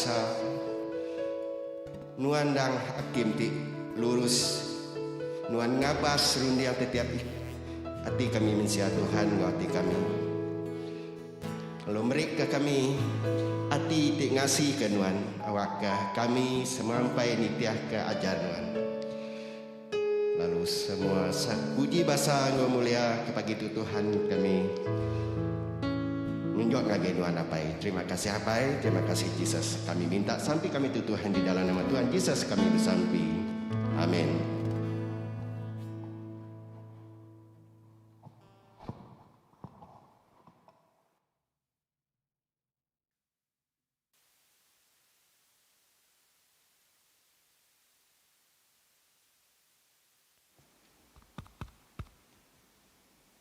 basa. Nuan endang hakim ti lurus. Nuan ngabas runding tetiap ati kami mensia Tuhan enggau ati kami. Lalu merika kami ati ti ngasika Nuan awakka kami semampai nitihka ajar Nuan. Lalu semua puji basa enggau mulia ke pagi tu Tuhan kami nunjuk ngagai Nuan Apai. Terima kasih Apai, terima kasih Jesus. Kami minta sampi kami tu Tuhan di dalam nama Tuhan Jesus kami besampi. Amin.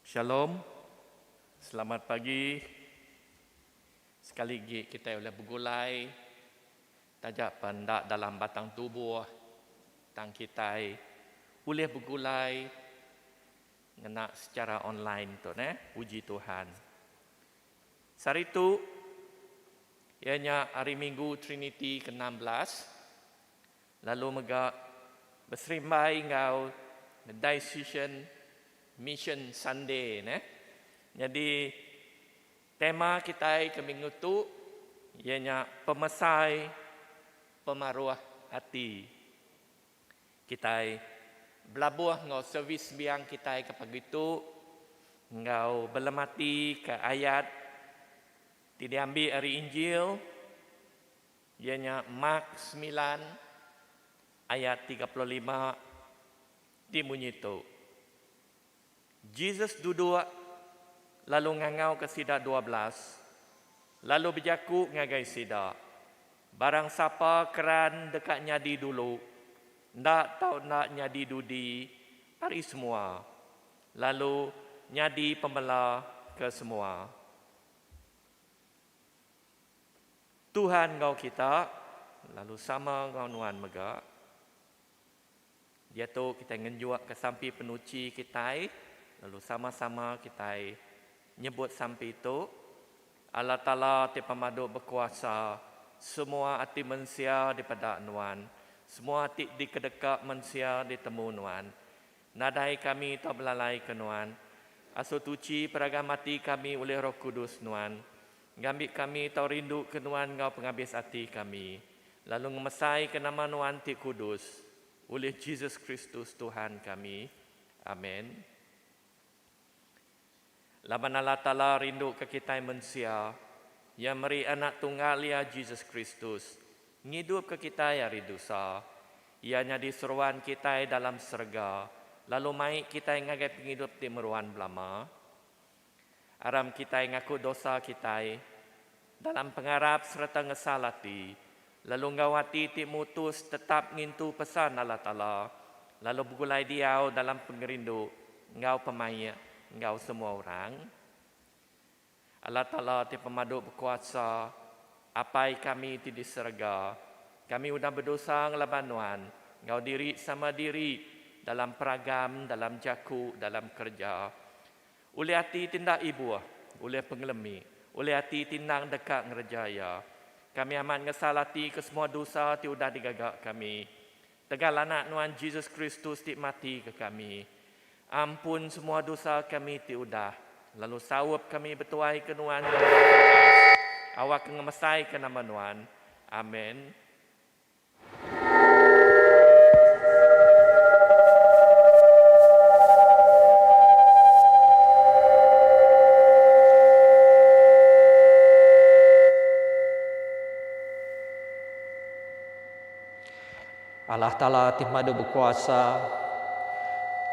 Shalom. Selamat pagi. Sekali lagi kita oleh begulai taja pan enda dalam batang tubuh tang kitai ulih begulai ngena secara online tu neh. Puji Tuhan. Sehari tu iya nya Hari Minggu Triniti ke 16 lalu mega beserimbai enggau Diocesan Mission Sunday neh. Nyadi tema kitai ke minggu tu iya nya pemesai pemaruh ati. Kitai belabuh enggau servis sembiang kitai ke pagi tu enggau belemati ke ayat ti diambi ari Injil iya nya Mark semilan ayat 35 ti munyi tu, Jesus duduk lalu ngangauka sida 12, lalu bejaku ngagai sida, Barang sapa keran deka nyadi dulu, enda tau enda nyadi dudi ari semua, lalu nyadi pemela ke semua. Tuhan enggau kita, lalu sama enggau nuan mega. Diatu kitai ngenjukka sampi penuchi kitai lalu sama-sama kitai nyebut sampi tu, Allah Taala ti pemadu bekuasa, semua ati mensia dipeda Nuan, semua ti dikedeka mensia ditemu Nuan. Nadai kami tau belalaika Nuan. Asuh tuchi peragam ati kami ulih Roh Kudus Nuan. Ngambi kami tau rinduka Nuan enggau pengabis ati kami, lalu ngemesaika nama Nuan ti kudus, ulih Jesus Kristus Tuhan kami. Amen. Laban Allah Taala rinduka kitai mensia, Iya meri Anak Tunggal Iya Jesus Kristus, ngidupka kitai ari dosa. Iya nyadi seruan kitai dalam serega, lalu mai kitai ngagai pengidup ti meruan belama. Aram kitai ngaku dosa kitai dalam pengarap sereta ngesal ati, lalu enggau ati ti mutus tetap ngintu pesan Allah Taala, lalu begulai diau dalam pengerindu enggau pemaik enggau semua orang. Allah Taala ti pemadu bekuasa, Apai kami ti di serega, kami udah bedosa ngelaban Nuan enggau diri sama diri dalam peragam, dalam jaku, dalam kereja. Ulih ati ti enda ibuh, ulih pengelemi, ulih ati ti endang deka ngereja iya. Kami amat ngesal ati ke semua dosa ti udah digaga kami. Tegal Anak Nuan Jesus Kristus ti mati ke kami. Ampun semua dosa kami ti udah, lalu saup kami betuai ke Nuan enggau Roh Kudus, awakka ngemesaika nama Nuan. Amen. Allah Taala ti madu bekuasa,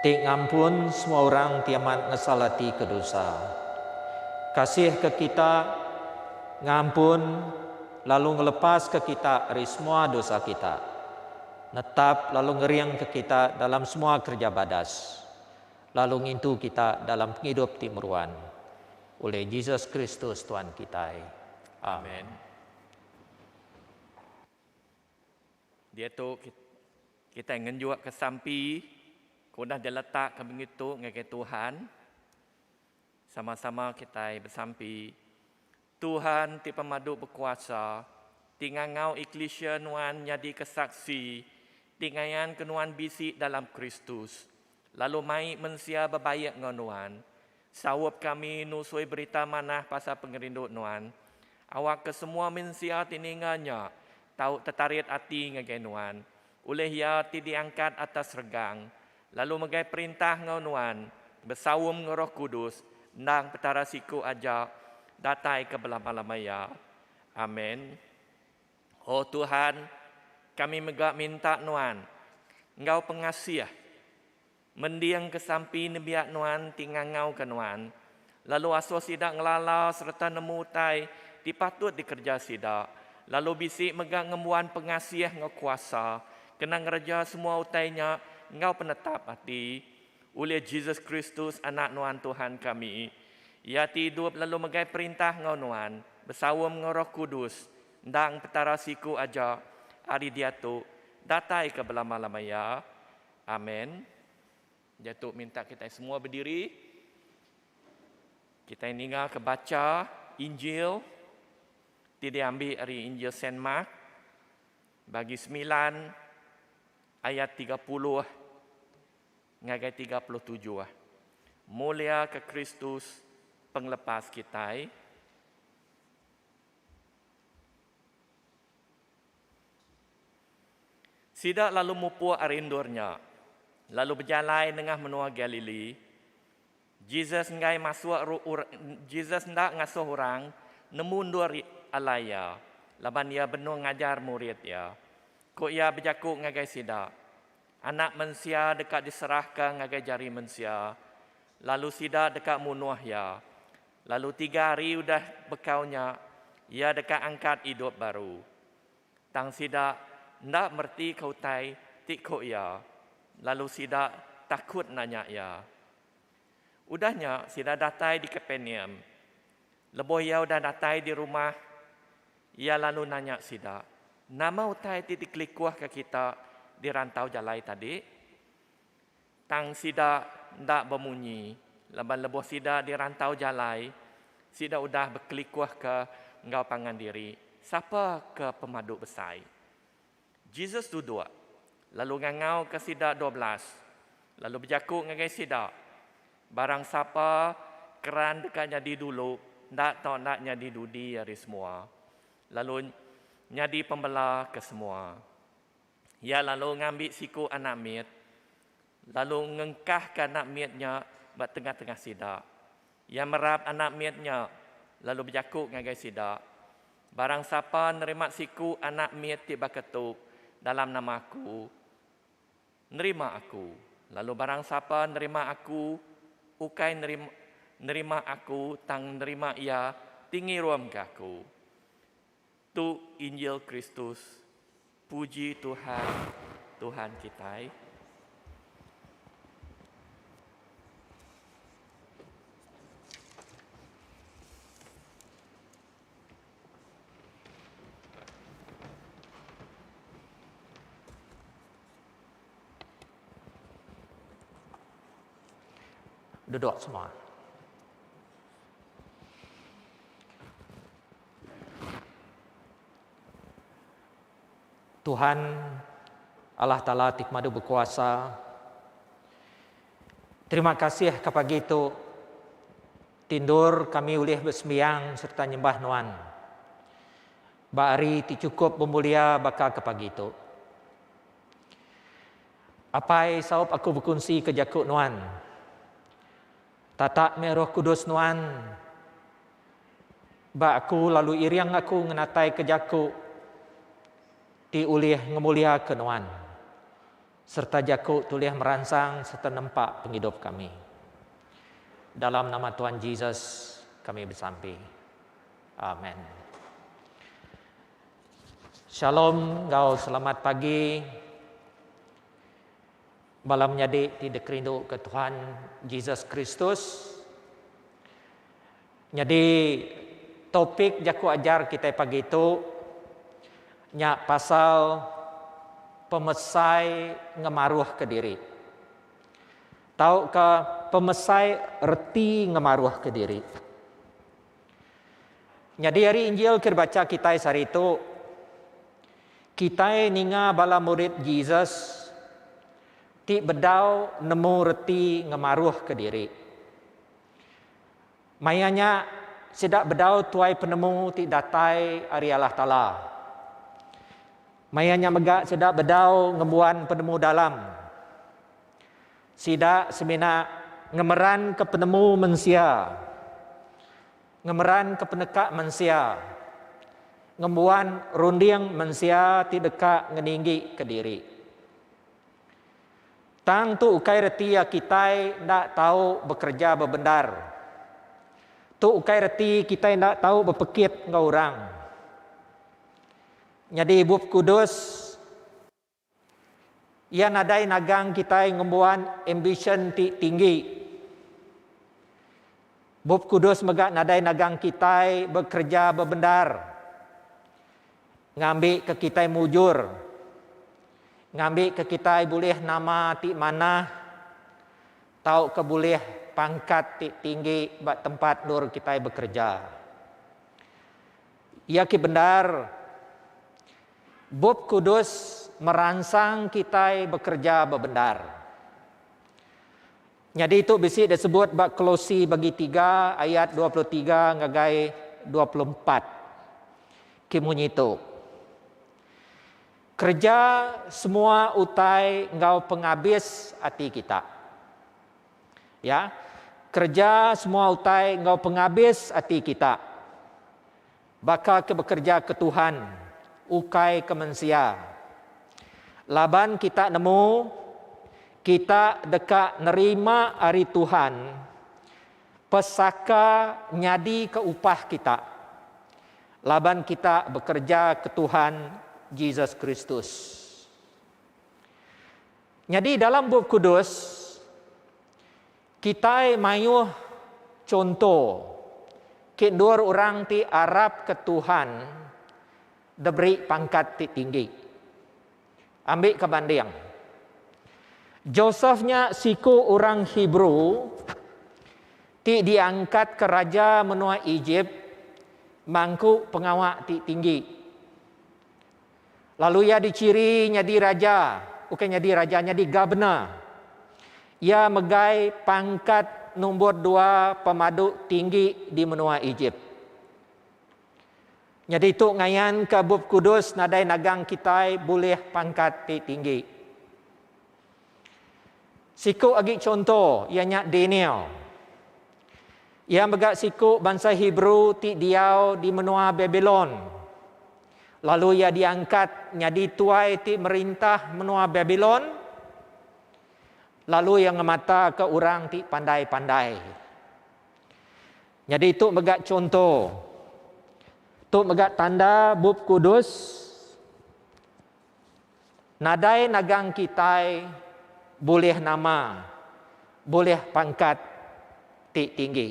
ti ngampun semua orang ti amat ngesal ati ke dosa. Kasih ke kita, ngampun lalu ngelepaska kita ari semua dosa kita, netap lalu ngeringka kita dalam semua kereja badas, lalu ngintu kita dalam pengidup ti meruan, ulih Jesus Kristus Tuan kitai. Amen. Diatu kitai ngenjukka sampi ke udah diletakka mengitu ngagai Tuhan. Sama-sama kitai besampi. Tuhan ti pemadu bekuasa. ti ngangau eklisia Nuan nyadika saksi ti ngayanka Nuan bisi dalam Kristus, lalu mai mensia bebaik enggau Nuan. Saup kami nusui Berita Manah pasal pengerindu Nuan. Awakka semua mensia ti ninga nya tau tetarit ati ngagai Nuan, ulih iya ti diangkat atas regang, lalu megai perintah enggau Nuan, besaum enggau Roh Kudus, endang Petara siku aja, datai ke belama-lama iya. Amen. O Tuhan, kami mega minta Nuan, enggau pengasih, mendingka sampi nembiak Nuan ti ngangauka Nuan, lalu asuh sida ngelala sereta nemu utai ti patut dikereja sida, lalu bisi mega ngembuan pengasih enggau kuasa kena ngereja semua utai nya enggau penetap ati, ulih Jesus Kristus Anak Nuan Tuhan kami. Iya ti idup lalu megai perintah enggau Nuan, besaum enggau Roh Kudus, endang Petara siku aja, ari diatu, datai ke belama-lama iya. Amen. Diatu minta kitai semua bediri. Kitai ninga ke bacha Injil ti diambi ari Injil Saint Mark bagi semilan ayat 30 ngagai 37. Mulia ke Kristus pengelepas kitai. Sida lalu mupuk ari endur nya, lalu bejalai nengah menua Galili. Jesus enggai masuk Jesus enda ngasuh orang nemu endur alai iya, laban iya benung ngajar murid iya. Ku iya bejaku ngagai sida, Anak Mensia deka diserahka ngagai jari mensia, lalu sida deka munuh iya. Lalu tiga hari udah bekau nya, iya deka angkat idup baru. Tang sida enda meretika utai ti ku iya, lalu sida takut nanya iya. Udah nya sida datai di Kapernaum. Lebuh iya udah datai di rumah, iya lalu nanya sida, Nama utai ti dikelikuhka kita di rantau jalai tadi? Tang sida enda bemunyi, laban lebuh sida di rantau jalai, sida udah bekelikuhka enggau pangan diri, sapa ke pemadu besai. Jesus duduk, lalu ngangauka sida 12, lalu bejaku ngagai sida, Barang sapa keran deka nyadi dulu, enda tau enda nyadi dudi ari semua, lalu nyadi pembela ke semua. Iya lalu ngambi siku anak mit, lalu ngengkahka anak mit nya ba tengah-tengah sida. Iya merap anak mit nya, lalu bejaku ngagai sida, Barang sapa nerima siku anak mit ti baka tu dalam nama Aku, nerima Aku. Lalu barang sapa nerima Aku, ukai nerima Aku, tang nerima iya ti ngirumka Aku. Tu Injil Kristus. Puji Tuhan, Tuhan kitai. Duduk semua. Tuhan Allah Taala ti pemadu bekuasa, terima kasih ke pagi tu ti endur kami ulih besembiang sereta nyembah Nuan ba hari ti chukup bemulia baka ke pagi tu. Apai saup aku bekunsi ke jaku Nuan. Tatak meh Roh Kudus Nuan ba aku lalu iring aku ngenataika jaku ti ulih ngemuliaka Nuan sereta jaku ti ulih meransang sereta nempa pengidup kami. Dalam nama Tuhan Jesus kami besampi. Amen. Shalom enggau selamat pagi. Bala menyadi ti dikerinduka Tuhan Jesus Kristus. Nyadi topik jaku ajar kitai pagi tu nya pasal pemesai ngemaruhka diri tauka pemesai reti ngemaruhka diri. Nyadi ari Injil ke dibacha kitai sehari tu. Kitai ninga bala murid Jesus ti bedau nemu reti ngemaruhka diri. Maya nya, sida bedau tuai penemu ti datai ari Allah Taala. Maya nya mega sida bedau ngembuan penemu dalam. Sida semina ngemeranka penemu mensia, ngemeranka peneka mensia, ngembuan runding mensia ti deka ngeninggika diri. Tang tu ukai reti iya kitai enda tau bekereja bebendar. Tu ukai reti kitai enda tau bepekit enggau orang. Nyadi Bup Kudus iya nadai nagang kitai ngembuan ambisyen ti tinggi. Bup Kudus mega nadai nagang kitai bekereja bebendar ngambika kitai mujur, ngambika kitai bulih nama ti manah tauka bulih pangkat ti tinggi ba tempat endur kitai bekereja. Iya ke bendar, Bup Kudus meransang kitai bekereja bebendar. Nyadi tu bisi disebut ba Kolosi bagi tiga ayat 23 ngagai 24. Ke munyi tu. Kereja semua utai enggau pengabis ati kita. Ya. Kereja semua utai enggau pengabis ati kita. Baka ke bekereja ke Tuhan, ukai ke mensia. Laban kita nemu, kita deka nerima ari Tuhan pesaka nyadika upah kita, laban kita bekereja ke Tuhan Jesus Kristus. Nyadi dalam Bup Kudus, kitai mayuh chunto ke endur orang ti arapka Tuhan diberi pangkat ti tinggi. Ambika banding, Joseph nya siku orang Hebrew ti diangkatka raja menua Ejip mangku pengawa ti tinggi. Lalu iya dichiri nyadi raja, ukai nyadi raja, nyadi gubernur. Iya megai pangkat nombor dua pemadu tinggi di menua Ejip. Nyadi tu ngayanka Bup Kudus nadai nagang kitai bulih pangkat ti tinggi. Siku agi chunto iya nya Daniel. Iya mega siku bansa Hebrew ti diau di menua Babilon. Lalu iya diangkat nyadi tuai ti merintah menua Babilon, lalu iya ngemataka orang ti pandai-pandai. Nyadi tu mega chunto. Tu mega tanda Bup Kudus Nadai nagang kitai bulih nama, bulih pangkat ti tinggi.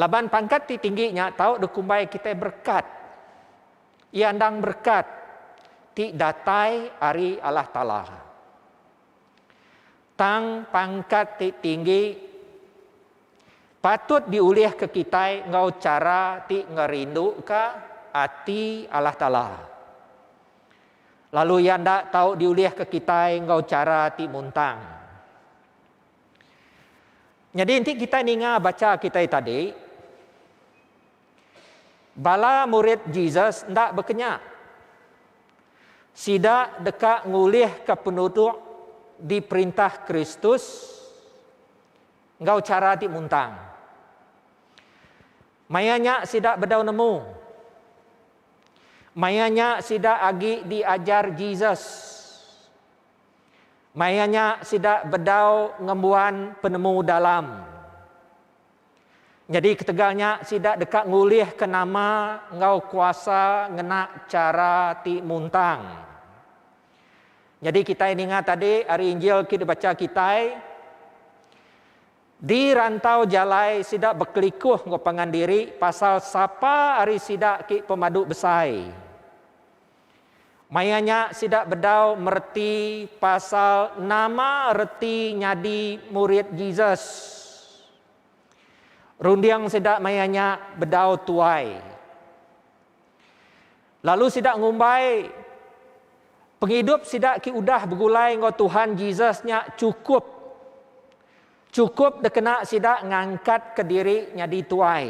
Laban pangkat ti tinggi nya tau dikumbai kitai berekat. Iya endang berekat ti datai ari Allah Taala. Tang pangkat ti tinggi patut diulihka kitai enggau chara ti ngerinduka ati Allah Taala. Lalu iya enda tau diulihka kitai enggau chara ti muntang. Nyadi enti kitai ninga bacha kitai tadi, bala murid Jesus enda bekenya. Sida deka ngulihka penuduk di perintah Kristus enggau chara ti muntang. Maya nya sida bedau nemu. Maya nya sida agi diajar Jesus. Maya nya sida bedau ngembuan penemu dalam. Nyadi ketegal nya sida deka ngulihka nama enggau kuasa ngena chara ti muntang. Nyadi kitai ninga tadi ari Injil ke dibacha kitai, di rantau jalai sida bekelikuh enggau pangan diri pasal sapa ari sida ke pemadu besai. Maya nya sida bedau mereti pasal nama reti nyadi murid Jesus. Runding sida maya nya bedau tuai. Lalu sida ngumbai pengidup sida ki udah begulai enggau Tuhan Jesus nya chukup. Chukup dikena sida ngangkatka diri nyadi tuai.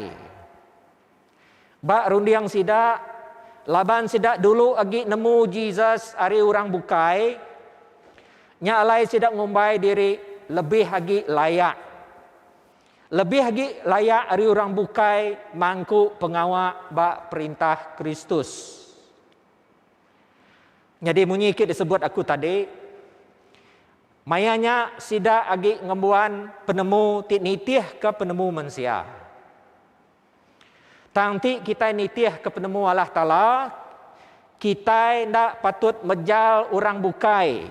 Ba runding sida, laban sida dulu agi nemu Jesus ari orang bukai, nya alai sida ngumbai diri lebih agi layak. Lebih agi layak ari orang bukai mangku pengawa ba Perintah Kristus. Nyadi munyi ke disebut aku tadi, maya nya sida agi ngembuan penemu ti nitihka penemu mensia. Tang enti kitai nitihka penemu Allah Taala, kitai enda patut mejal orang bukai.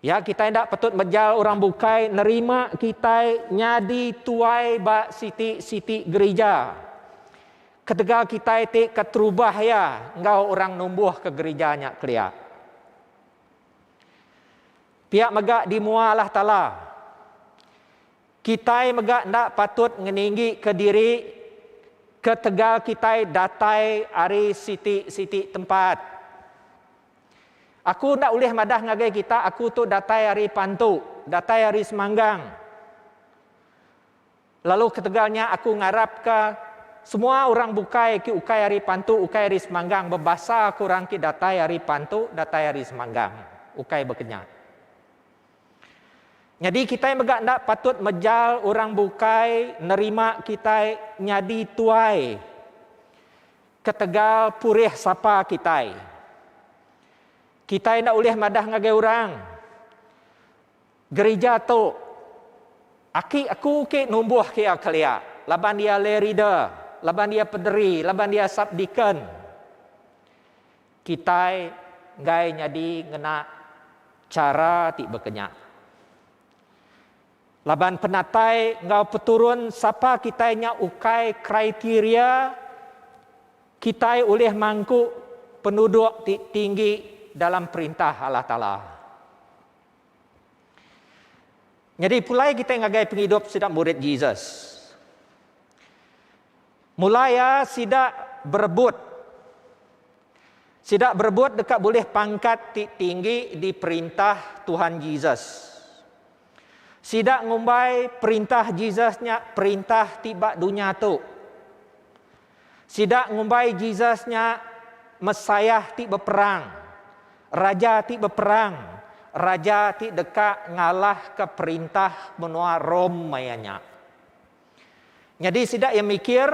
Ya, kitai enda patut mejal orang bukai nerima kitai nyadi tuai ba siti-siti gerija. Ketegal kitai ti keterubah iya enggau orang numbuhka gerija nya kelia. Pia mega di mua Allah Taala. Kitai mega enda patut ngeninggika diri ketegal kitai datai ari siti-siti tempat. Aku enda ulih madah ngagai kita aku tu datai ari Pantu, datai ari Semanggang. Lalu ketegal nya aku ngarapka semua orang bukai ke ukai ari Pantu, ukai ari Semanggang bebasa ke orang ke datai ari Pantu, datai ari Semanggang. Ukai baka nya. Nyadi kitai mega enda patut mejal orang bukai nerima kitai nyadi tuai ketegal purih sapa kitai. Kitai enda ulih madah ngagai orang, Gerija tu aki aku ke numbuh ke iya kelia laban iya lay reader, laban iya pederi, laban iya subdeacon. Kitai enggai nyadi ngena chara ti baka nya. Laban penatai enggau peturun sapa kitai nya ukai kriteria kitai ulih mangku penuduk ti tinggi dalam Perintah Allah Taala. Nyadi pulai kitai ngagai pengidup sida murid Jesus. Mula iya sida berebut. Sida berebut deka bulih pangkat ti tinggi di perintah Tuhan Jesus. Sida ngumbai perintah Jesus nya perintah ti ba dunya tu. Sida ngumbai Jesus nya Messiah ti beperang, Raja ti beperang, Raja ti deka ngalahka perintah menua Rome maya nya. Nyadi sida iya mikir,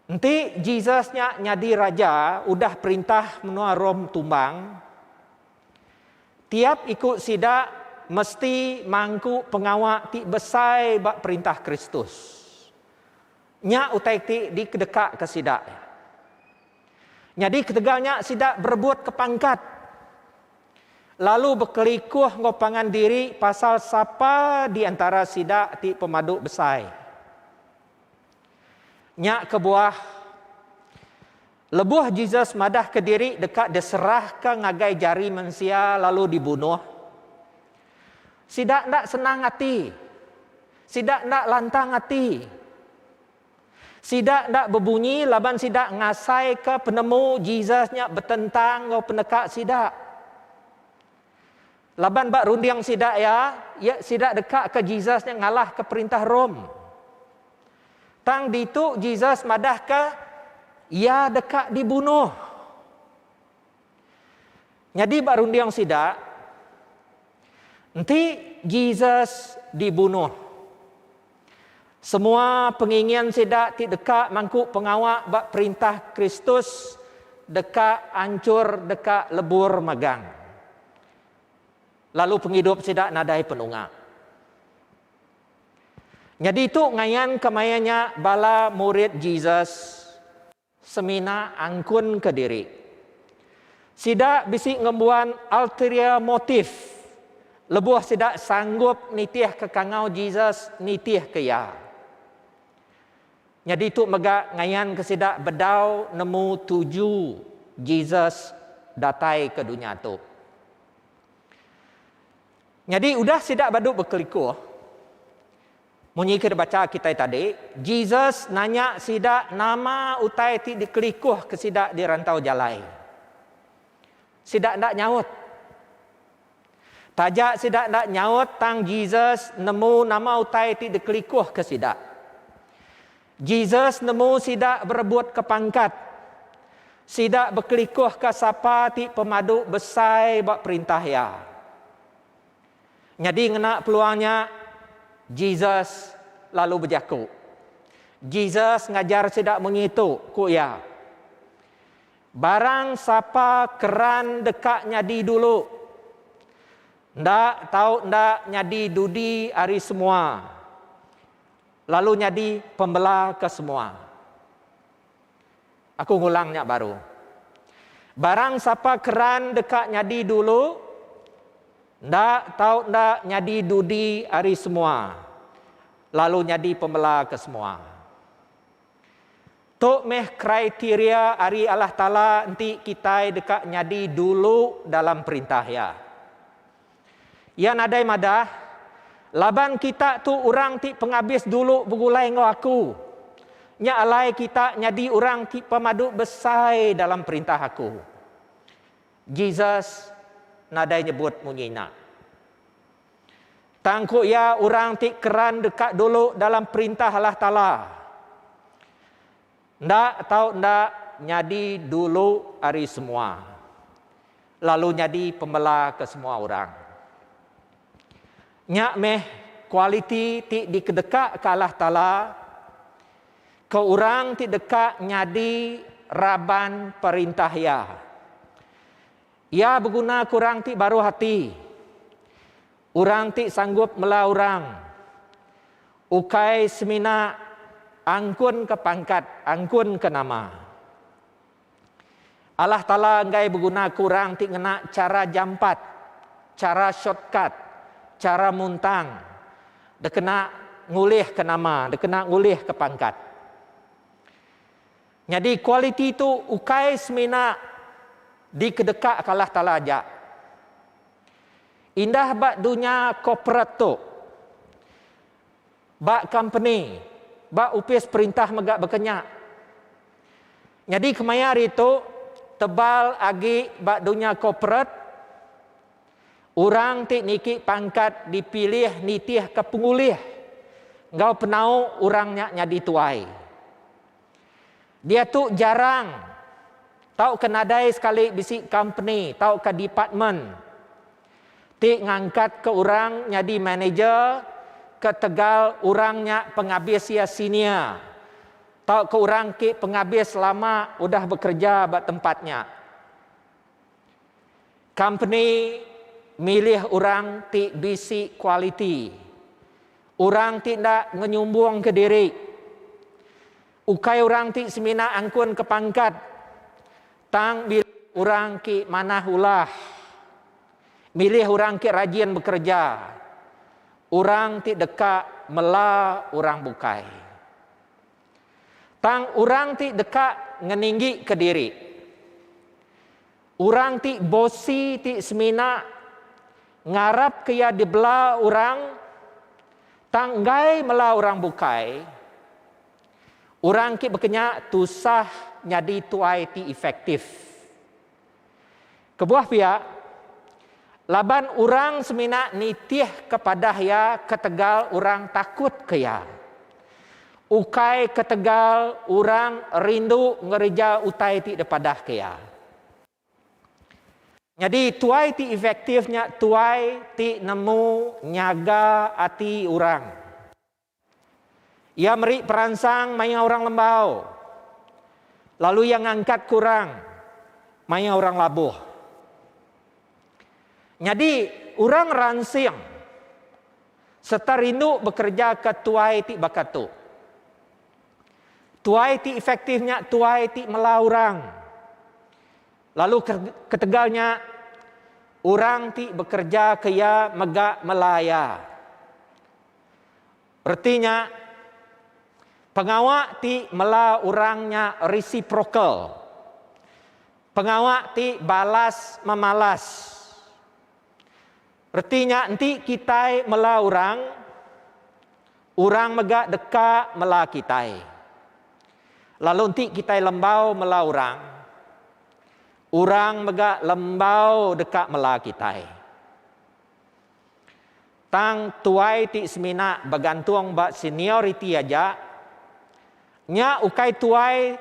enti Jesus nya nyadi raja udah perintah menua Rome tumbang, tiap iku sida mesti mangku pengawa ti besai ba perintah Kristus. Nya utai ti dikedekaka sida. Nyadi ketegal nya sida berebutka pangkat. Lalu bekelikuh enggau pangan diri pasal sapa di antara sida ti pemadu besai. Nya kebuah, lebuh Jesus madahka diri deka diserahka ngagai jari mensia lalu dibunuh, sida enda senang ati, sida enda lantang ati. Sida enda bebunyi laban sida ngasaika penemu Jesus nya betentang enggau peneka sida. Laban ba runding sida iya, iya sida dekaka Jesus nya ngalahka perintah Rome. Tang ditu Jesus madahka iya deka dibunuh. Nyadi ba runding sida, enti Jesus dibunuh, Semua pengingin sida ti deka mangku pengawa ba Perintah Kristus deka anchur deka lebur magang. Lalu pengidup sida nadai penunga. Nyadi tu ngayanka maya nya bala murid Jesus semina angkunka diri. Sida bisi ngembuan ulterior motive lebuh sida sanggup nitihka kangau Jesus nitihka iya. Nyadi tu mega ngayanka sida bedau nemu tuju Jesus datai ke dunya tu. Nyadi udah sida badu bekelikuh. Munyi ke dibacha kitai tadi, Jesus nanya sida nama utai ti dikelikuhka sida di rantau jalai. Sida enda nyaut. Taja sida enda nyaut tang Jesus nemu nama utai ti dikelikuhka sida. Jesus nemu sida berebutka pangkat. Sida bekelikuhka sapa ti pemadu besai ba Perintah Iya. Nyadi ngena peluang nya, Jesus lalu bejaku. Jesus ngajar sida munyi tu, ku iya, Barang sapa keran deka nyadi dulu, enda tau enda nyadi dudi ari semua, lalu nyadi pembela ke semua. Aku ngulang nya baru. Barang sapa keran deka nyadi dulu, enda tau enda nyadi dudi ari semua, lalu nyadi pemela ke semua. Tu meh kriteria ari Allah Taala enti kitai deka nyadi dulu dalam perintah Iya. Iya nadai madah, Laban kita tu orang ti pengabis dulu begulai enggau aku, nya alai kita nyadi orang ti pemadu besai dalam perintah aku. Jesus nadai nyebut munyi nya. Tang ku iya orang ti keran deka dulu dalam perintah Allah Taala. Enda tau enda nyadi dulu ari semua, lalu nyadi pembela ke semua orang. Nya meh kualiti ti dikedekaka Allah Taala ke orang ti deka nyadi raban Perintah Iya. Iya begunaka orang ti baruh ati, orang ti sanggup mela orang, ukai semina angkunka pangkat, angkunka nama. Allah Taala enggai begunaka orang ti ngena chara jampat, chara shortcut, chara muntang dikena ngulihka nama, dikena ngulihka pangkat. Nyadi kualiti tu ukai semina dikedekaka Allah Taala aja. Indah ba dunya korporat tu, ba kompeni, ba opis perintah mega baka nya. Nyadi kemaya hari tu tebal agi ba dunya korporat, orang ti niki pangkat dipilih nitihka pengulih enggau penau orang nya nyadi tuai. Diatu jarang tauka nadai sekali bisi kompeni tauka department ti ngangkatka orang nyadi manager ketegal orang nya pengabis iya senior tauka orang ti pengabis lama udah bekereja ba tempat nya. Kompeni milih orang ti bisi kualiti, orang ti enda ngenyumbungka diri, ukai orang ti semina angkunka pangkat tang milih orang ti manah ulah, milih orang ti rajin bekereja, orang ti deka mela orang bukai. Tang orang ti deka ngeninggika diri. Orang ti bosi ti semina ngarapka iya dibela orang tang enggai mela orang bukai, orang ti baka nya tusah nyadi tuai ti efektif. Kebuah pia, laban orang semina nitihka padah iya ketegal orang takutka iya. Ukai ketegal orang rindu ngereja utai ti dipadahka iya. Nyadi tuai ti efektif nya tuai ti nemu nyaga ati orang. Iya meri peransang maya orang lembau, lalu iya ngangkatka orang maya orang labuh. Nyadi, orang ransing sereta rindu bekereja ke tuai ti baka tu. Tuai ti efektif nya tuai ti mela orang. Lalu ketegal nya, orang ti bekereja ke iya mega mela iya. Reti nya, pengawa ti mela orang nya resiprokal, pengawa ti balas memalas. Reti nya enti kitai mela orang, Orang mega deka mela kitai. Lalu enti kitai lembau mela orang, orang mega lembau deka mela kitai. Tang tuai ti semina begantung ba senioriti aja, nya ukai tuai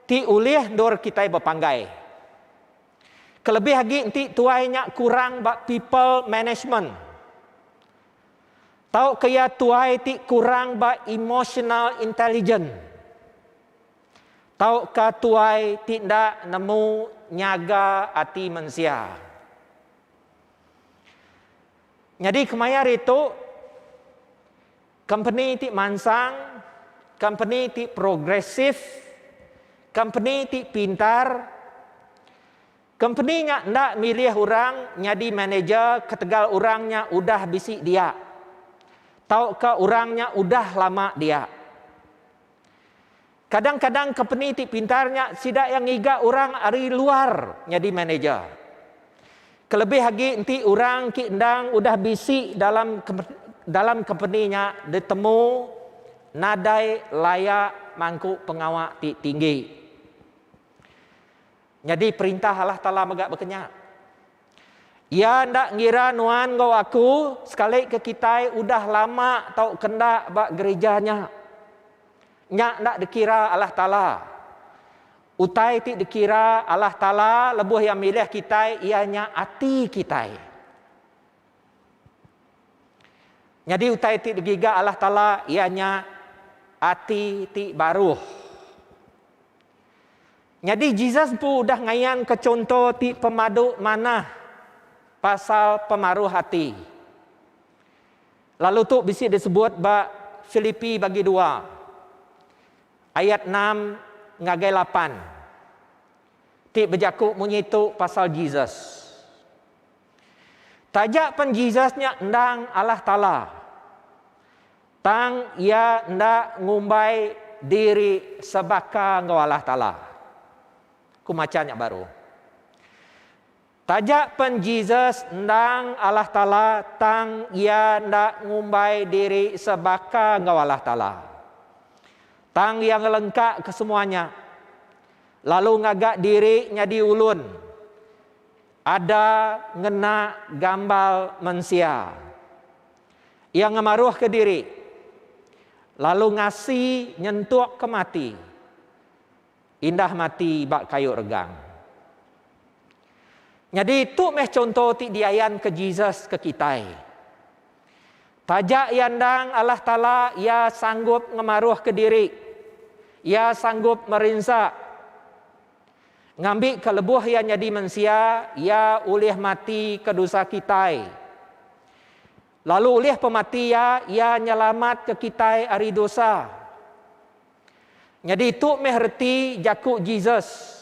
ti ulih endur kitai bepanggai. Kelebih agi enti tuai nya kurang ba people management. Tauka iya tuai ti kurang ba emotional intelligence. Tauka tuai ti enda nemu nyaga ati mensia. Nyadi kemaya hari tu, kompeni ti mansang, kompeni ti progresif, kompeni ti pintar, kompeni nya enda milih orang nyadi manager ketegal orang nya udah bisi dia tauka orang nya udah lama dia. Kadang-kadang kompeni ti pintar nya sida iya ngiga orang ari luar nyadi manager. Kelebih agi enti orang ki endang udah bisi dalam dalam kompeni nya ditemu nadai layak mangku pengawa ti tinggi. Nyadi perintah Allah Taala mega baka nya. Iya enda ngira nuan enggau aku sekali ke kitai udah lama tauka enda ba gerija nya. Nya enda dikira Allah Taala. Utai ti dikira Allah Taala lebuh Iya milih kitai iya nya ati kitai. Nyadi utai ti digiga Allah Taala iya nya ati ti baruh. Nyadi Jesus empu udah ngayanka chunto ti pemadu manah pasal pemaruh ati. Lalu tu bisi disebut ba Filipi bagi dua, ayat enam ngagai lapan, ti bejaku munyi tu pasal Jesus. Taja pen Jesus nya endang Allah Taala, Tang iya enda ngumbai diri sebaka enggau Allah Taala. Ku macha nya baru. Taja pen Jesus endang Allah Taala tang iya enda ngumbai diri sebaka enggau Allah Taala. Tang iya ngelengkaka semua nya lalu ngaga diri nyadi ulun. Ada ngena gambal mensia. Iya ngemaruhka diri, lalu ngasi nyentukka mati, indah mati ba kayu regang. Nyadi, tu meh chunto ti diayanka Jesus ke kitai. Taja iya endang Allah Taala, iya sanggup ngemaruhka diri. Iya sanggup merinsa. Ngambika lebuh iya nyadi mensia, iya ulih mati ke dosa kitai. Lalu ulih pemati iya, iya nyelamatka kitai ari dosa. Nyadi tu meh reti jaku Jesus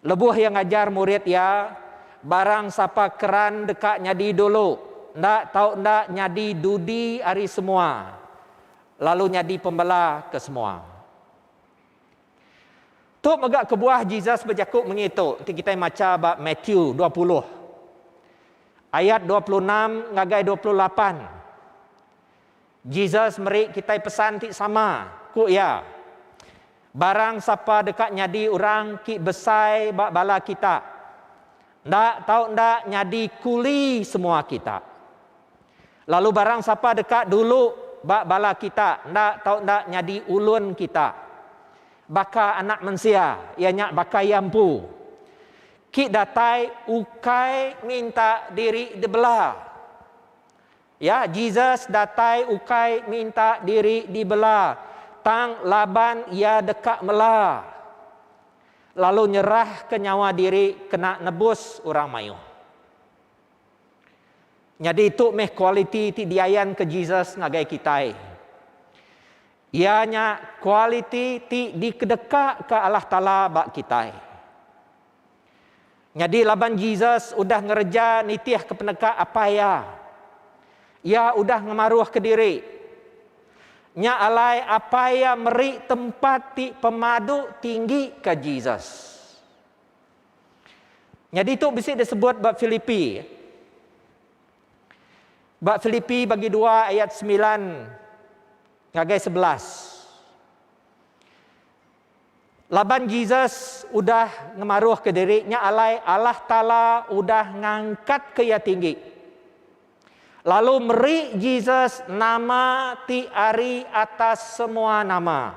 lebuh iya ngajar murid iya, Barang sapa keran deka nyadi dulu, enda tau enda nyadi dudi ari semua, lalu nyadi pembela ke semua. Tu mega kebuah Jesus bejaku munyi tu enti kitai macha ba Matthew 20 ayat 26 ngagai 28. Jesus meri kitai pesan ti sama, ku iya, Barang sapa deka nyadi orang ki besai ba bala kita, enda tau enda nyadi kuli semua kita. Lalu barang sapa deka dulu ba bala kita enda tau enda nyadi ulun kita. Baka Anak Mensia, iya nya baka iya empu, ki datai ukai minta diri dibela. Ya, Jesus datai ukai minta diri dibela, tang laban iya deka mela, lalu nyerahka nyawa diri kena nebus orang mayuh. Nyadi tu meh kualiti ti diayanka Jesus ngagai kitai. Iya nya kualiti ti dikedekaka Allah Taala ba kitai. Nyadi laban Jesus udah ngereja nitihka peneka Apai iya, iya udah ngemaruhka diri. Nya alai Apai iya meri tempat ti pemadu tinggi ke Jesus. Nyadi tu bisi disebut ba Filipi. Ba Filipi bagi dua ayat semilan ngagai 11. Laban Jesus udah ngemaruhka diri, nya alai Allah Taala udah ngangkatka iya tinggi. Lalu meri Jesus nama ti ari atas semua nama.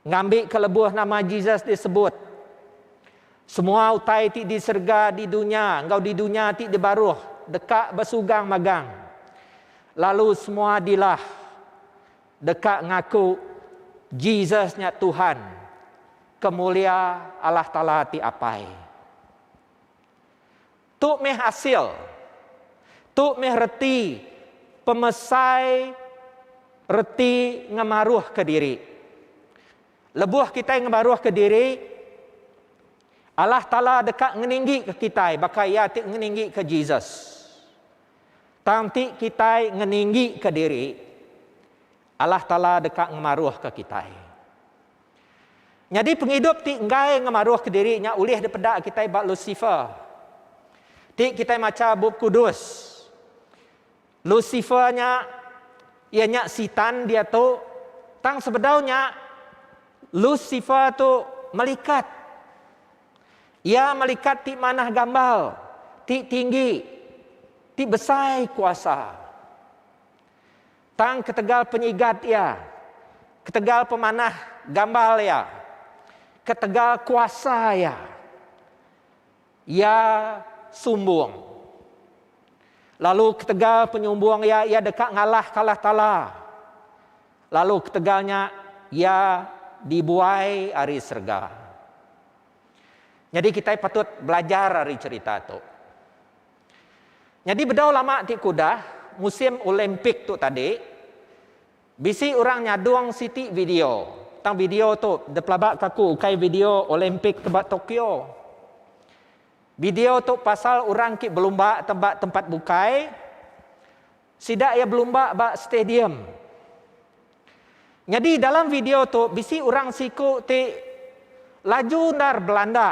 Ngambika lebuh nama Jesus disebut, semua utai ti di serega, di dunya, enggau di dunya ti di baruh deka besugang magang, lalu semua dilah deka ngaku Jesus nya Tuhan, kemulia Allah Taala ti Apai. Tu meh asil. Tu meh reti pemesai reti ngemaruhka diri. Lebuh kitai ngemaruhka diri, Allah Taala deka ngeninggika kitai baka Iya ti ngeninggika Jesus. Tang enti kitai ngeninggika diri, Allah Taala deka ngemaruhka kitai. Nyadi pengidup ti enggai ngemaruhka diri nya ulih dipeda kitai ba Lucifer. Ti kitai macha Bup Kudus, Lucifer nya iya nya Sitan diatu, tang sebedau nya Lucifer tu melikat. Iya melikat ti manah gambal, ti tinggi, ti besai kuasa. Tang ketegal penyigat iya, ketegal pemanah gambal iya, ketegal kuasa iya, iya sumbung. Lalu ketegal penyumbung iya, iya deka ngalahka Allah Taala. Lalu ketegal nya, iya dibuai ari serega. Nyadi kitai patut belajar ari cherita tu. Nyadi bedau lama ti ke udah, musim Olimpik tu tadi, bisi orang nyadung siti video. Tang video tu dipelabaka aku ukai video Olimpik ke ba Tokyo. Video tu pasal orang ti belumba ba tempat bukai, sida iya belumba ba stadium. Nyadi dalam video tu bisi orang siku ti laju endar belanda.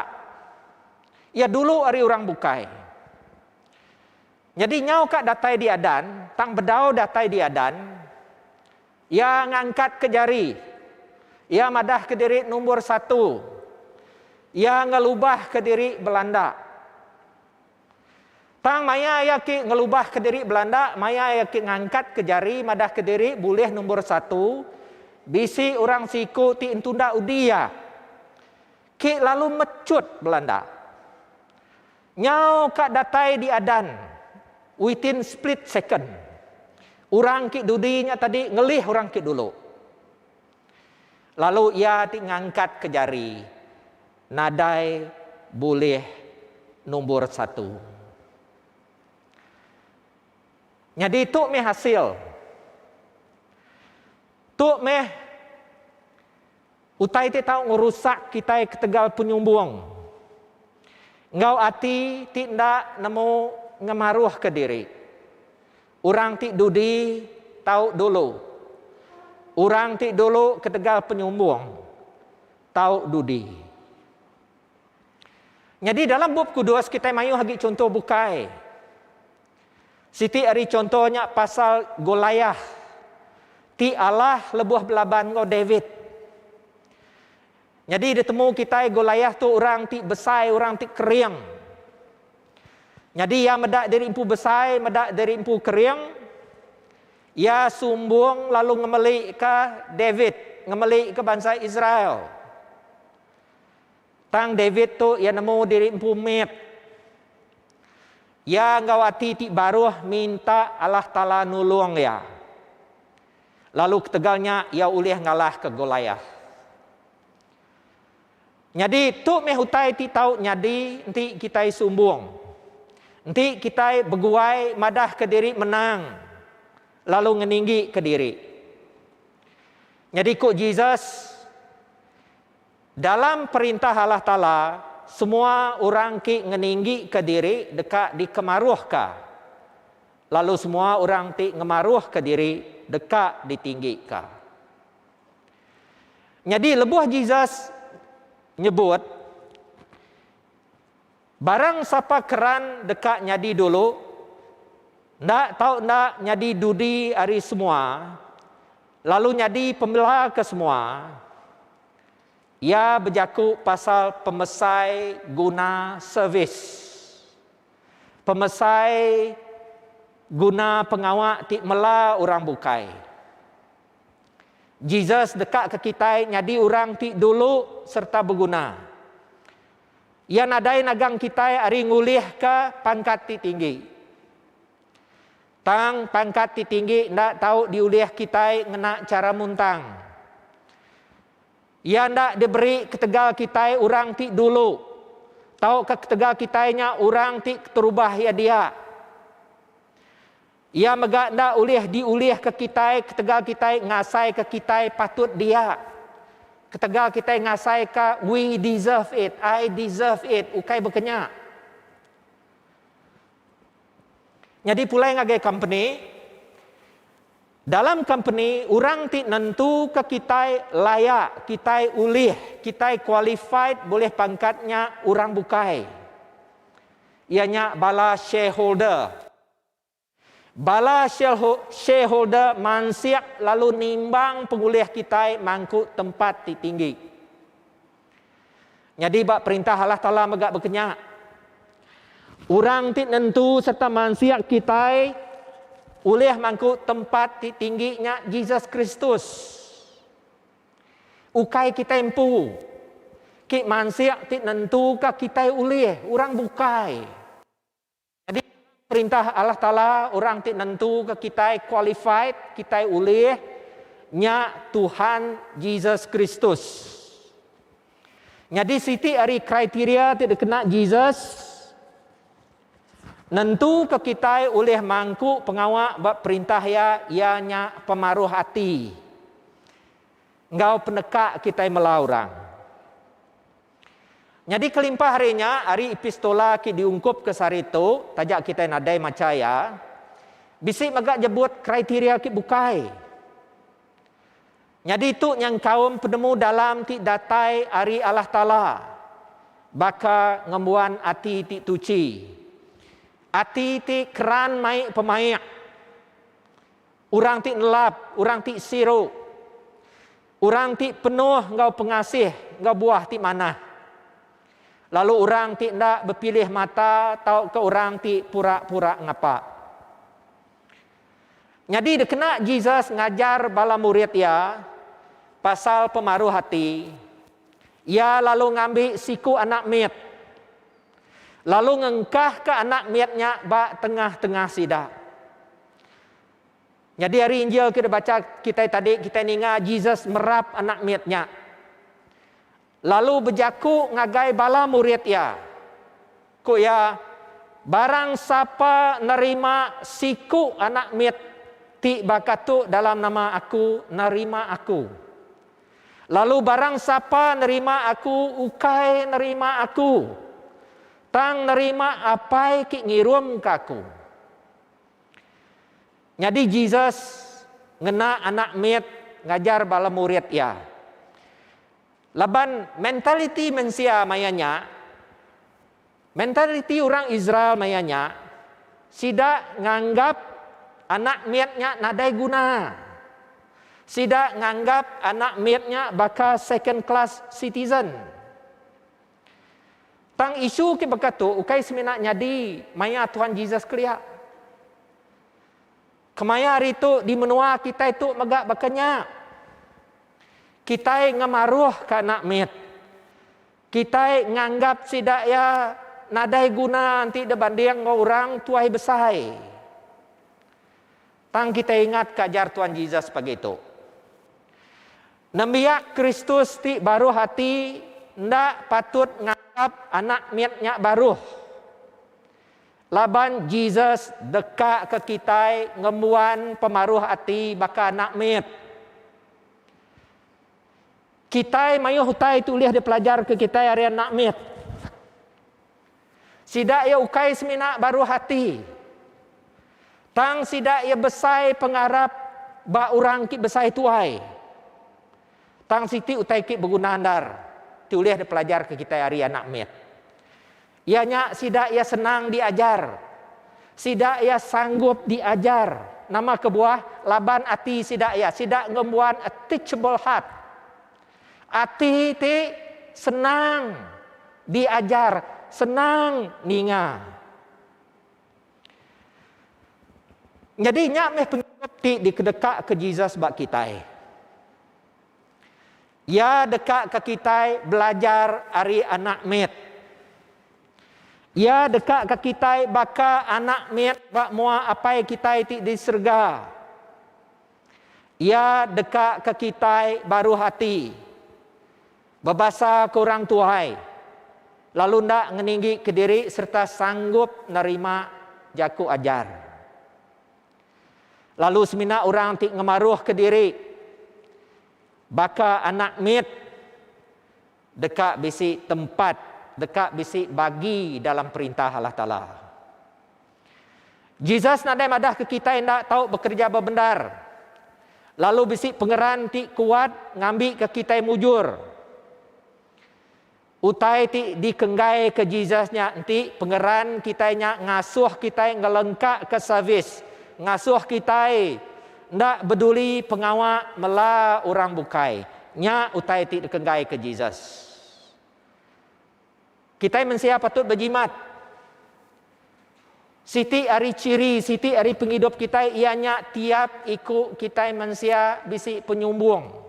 Iya dulu ari orang bukai. Nyadi nyau ka datai di adan, tang bedau datai di adan, iya ngangkatka jari. Iya madahka diri nombor satu. Iya ngelubahka diri belanda. Tang maya iya ki ngelubahka diri belanda, maya iya ki ngangkatka jari madahka diri bulih nombor satu, bisi orang siku ti entunda udi iya ki lalu mecut belanda. Nyau ka datai di adan within split second, orang ki dudi nya tadi ngelih orang ki dulu. Lalu iya ti ngangkatka jari nadai bulih nombor satu. Nyadi tu meh asil. Tu meh utai ti tau ngerusak kitai ketegal penyumbung enggau ati ti enda nemu ngemaruhka diri. Orang ti dudi tau dulu. Orang ti dulu ketegal penyumbung tau dudi. Nyadi dalam Bup Kudus kitai mayuh agi chunto bukai. Siti ari chunto nya pasal Goliath ti alah lebuh belaban enggau David. Nyadi ditemu kitai Goliath tu orang ti besai, orang ti kering. Nyadi iya meda diri empu besai, meda diri empu kering. Iya sumbung lalu ngemelika David, ngemelika bansa Israel. Tang David tu iya nemu diri empu mit. Iya enggau ati ti baruh minta Allah Taala nulung iya. Lalu ketegal nya iya ulih ngalahka Goliath. Nyadi, tu meh utai ti tau nyadi enti kitai sumbung. Enti kitai beguai madahka diri menang lalu ngeninggika diri. Nyadi ku Jesus, Dalam Perintah Allah Taala, semua orang ti ngeninggika diri deka dikemaruhka, lalu semua orang ti ngemaruhka diri deka ditinggika. Nyadi lebuh Jesus nyebut, Barang sapa keran deka nyadi dulu, Enda tau enda nyadi dudi ari semua, lalu nyadi pemela ke semua. Iya bejaku pasal pemesai guna servis. Pemesai guna pengawa ti mela orang bukai. Jesus deka ke kitai nyadi orang ti dulu sereta beguna. Iya nadai nagang kitai ari ngulihka pangkat ti tinggi. Tang pangkat ti tinggi enda tau diulih kitai ngena chara muntang. Iya enda diberi ketegal kitai orang ti dulu tauka ketegal kitai nya orang ti keterubah iya dia. Iya mega enda ulih diulihka kitai ketegal kitai ngasaika kitai patut dia. Ketegal kitai ngasaika we deserve it, I deserve it, ukai baka nya. Nyadi pulai ngagai kompeni, dalam kompeni orang ti nentuka kitai layak, kitai ulih, kitai qualified bulih pangkat nya orang bukai. Iya nya bala shareholder. Bala shareholder mansik lalu nimbang pengulih kitai mangku tempat ti tinggi. Nyadi ba perintah Allah Taala mega bekenya. Orang ti nentu sereta mansik kitai ulih mangku tempat ti tinggi nya Jesus Kristus. Ukai kitai empu ki mansik ti nentuka kitai ulih, orang bukai. Nyadi perintah Allah Taala orang ti nentuka kitai qualified, kitai ulih, nya Tuhan Jesus Kristus. Nyadi siti ari kriteria ti dikena Jesus nentuka kitai ulih mangku pengawa ba perintah iya, iya nya pemaruh ati enggau peneka kitai mela orang. Nyadi kelimpah ari nya, ari epistola ke diungkupka sehari tu, taja kitai nadai macha iya, bisi mega nyebut kriteria ke bukai. Nyadi tu nyengkaum penemu dalam ti datai ari Allah Taala, baka ngembuan ati ti tuchi, ati ti keran mai pemaik, orang ti nelap, orang ti siru, Orang ti penuh enggau pengasih enggau buah ti manah, lalu orang ti enda bepilih mata tauka orang ti pura-pura ngapa. Nyadi dikena Jesus ngajar bala murid iya pasal pemaruh ati, iya lalu ngambi siku anak mit, lalu ngengkahka anak mit nya ba tengah-tengah sida. Nyadi ari Injil ke dibacha kitai tadi, kitai ninga Jesus merap anak mit nya, lalu bejaku ngagai bala murid iya. Ku iya, Barang sapa nerima siku anak mit ti baka tu dalam nama aku, nerima aku. Lalu barang sapa nerima aku, ukai nerima aku, tang nerima Apai ti ngirumka aku. Nyadi Jesus ngena anak mit ngajar bala murid iya. Laban mentaliti mensia maya nya, mentaliti orang Israel maya nya, sida nganggap anak mit nya nadai guna. Sida nganggap anak mit nya baka second class citizen. Tang isu ke baka tu ukai semina nyadi maya Tuhan Jesus kelia. Kemaya hari tu di menua kitai tu mega baka nya. Kitai ngemaruhka anak mit. Kitai nganggap sida iya nadai guna enti dibanding enggau orang tuai besai. Tang kitai ingatka ajar Tuhan Jesus pagi tu. Nembiak Kristus ti baruh ati enda patut nganggap anak mit nya baruh. Laban Jesus deka ke kitai ngembuan pemaruh ati baka anak mit. Kitai mayuh utai ti ulih dipelajarka kitai ari anak mit. Sida iya ukai semina baruh ati. Tang sida iya besai pengarap ba orang ti besai tuai. Tang siti utai ti beguna endar ti ulih dipelajarka kitai ari anak mit. Iya nya sida iya senang diajar. Sida iya sanggup diajar. Nama kebuah? Laban ati sida iya, sida ngembuan a teachable heart. Ati ti senang diajar, senang ninga. Nyadi nya meh pengidup ti dikedekaka Jesus ba kitai. Iya dekaka kitai belajar ari anak mit. Iya dekaka kitai baka anak mit ba mua Apai kitai ti di serega. Iya dekaka kitai baruh ati, bebasaka orang tuai, lalu enda ngeninggika diri sereta sanggup nerima jaku ajar. Lalu semina orang ti ngemaruhka diri baka anak mit deka bisi tempat, deka bisi bagi dalam Perintah Allah Taala. Jesus nadai madahka kitai enda tau bekereja bebendar, lalu bisi pengeran ti kuat ngambika kitai mujur. Utai ti dikenggaika Jesus nya enti pengeran kitai nya ngasuh kitai ngelengkaka servis, ngasuh kitai enda beduli pengawa mela orang bukai. Nya utai ti dikenggaika Jesus. Kitai mensia patut bejimat. Siti ari ciri, siti ari pengidup kitai iya nya tiap iku kitai mensia bisi penyumbung.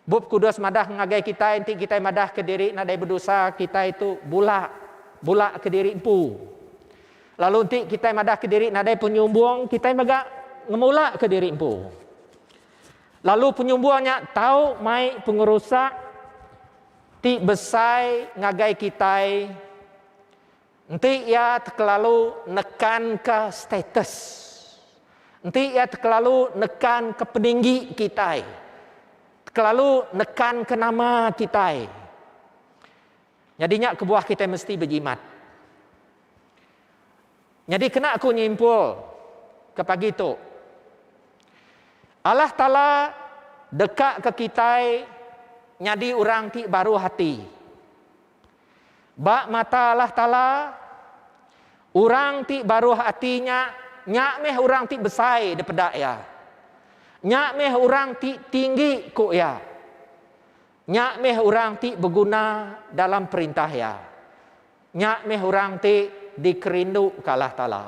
Bup Kudus madah ngagai kitai enti kitai madahka diri nadai bedosa, kitai tu bula, bula ke diri empu. Lalu enti kitai madahka diri nadai penyumbung, kitai mega ngemulaka diri empu. Lalu penyumbung nya tau mai pengerusak ti besai ngagai kitai enti iya tekelalu nekanka status. Enti iya tekelalu nekanka peninggi kitai, tekelalu nekanka nama kitai. Nyadi nya kebuah kitai mesti bejimat. Nyadi kena aku nyimpul ke pagi tu, Allah Taala deka ke kitai nyadi orang ti baruh ati. Ba mata Allah Taala, orang ti baruh ati nya, nya meh orang ti besai dipeda Iya. Nya meh orang ti tinggi ku Iya. Nya meh orang ti beguna dalam perintah Iya. Nya meh orang ti dikerinduka Allah Taala.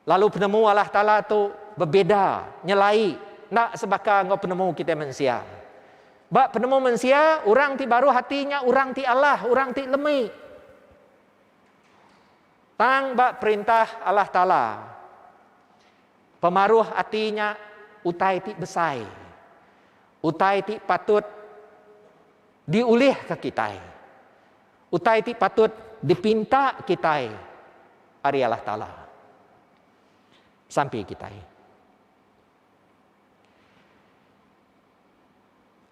Lalu penemu Allah Taala tu bebeda, nyelai, enda sebaka enggau penemu kitai mensia. Ba penemu mensia, orang ti baruh ati nya orang ti alah, orang ti lemi. Tang ba perintah Allah Taala, pemaruh ati nya utai ti besai, utai ti patut diulihka kitai, utai ti patut dipinta kitai ari Allah Taala. Sampi kitai.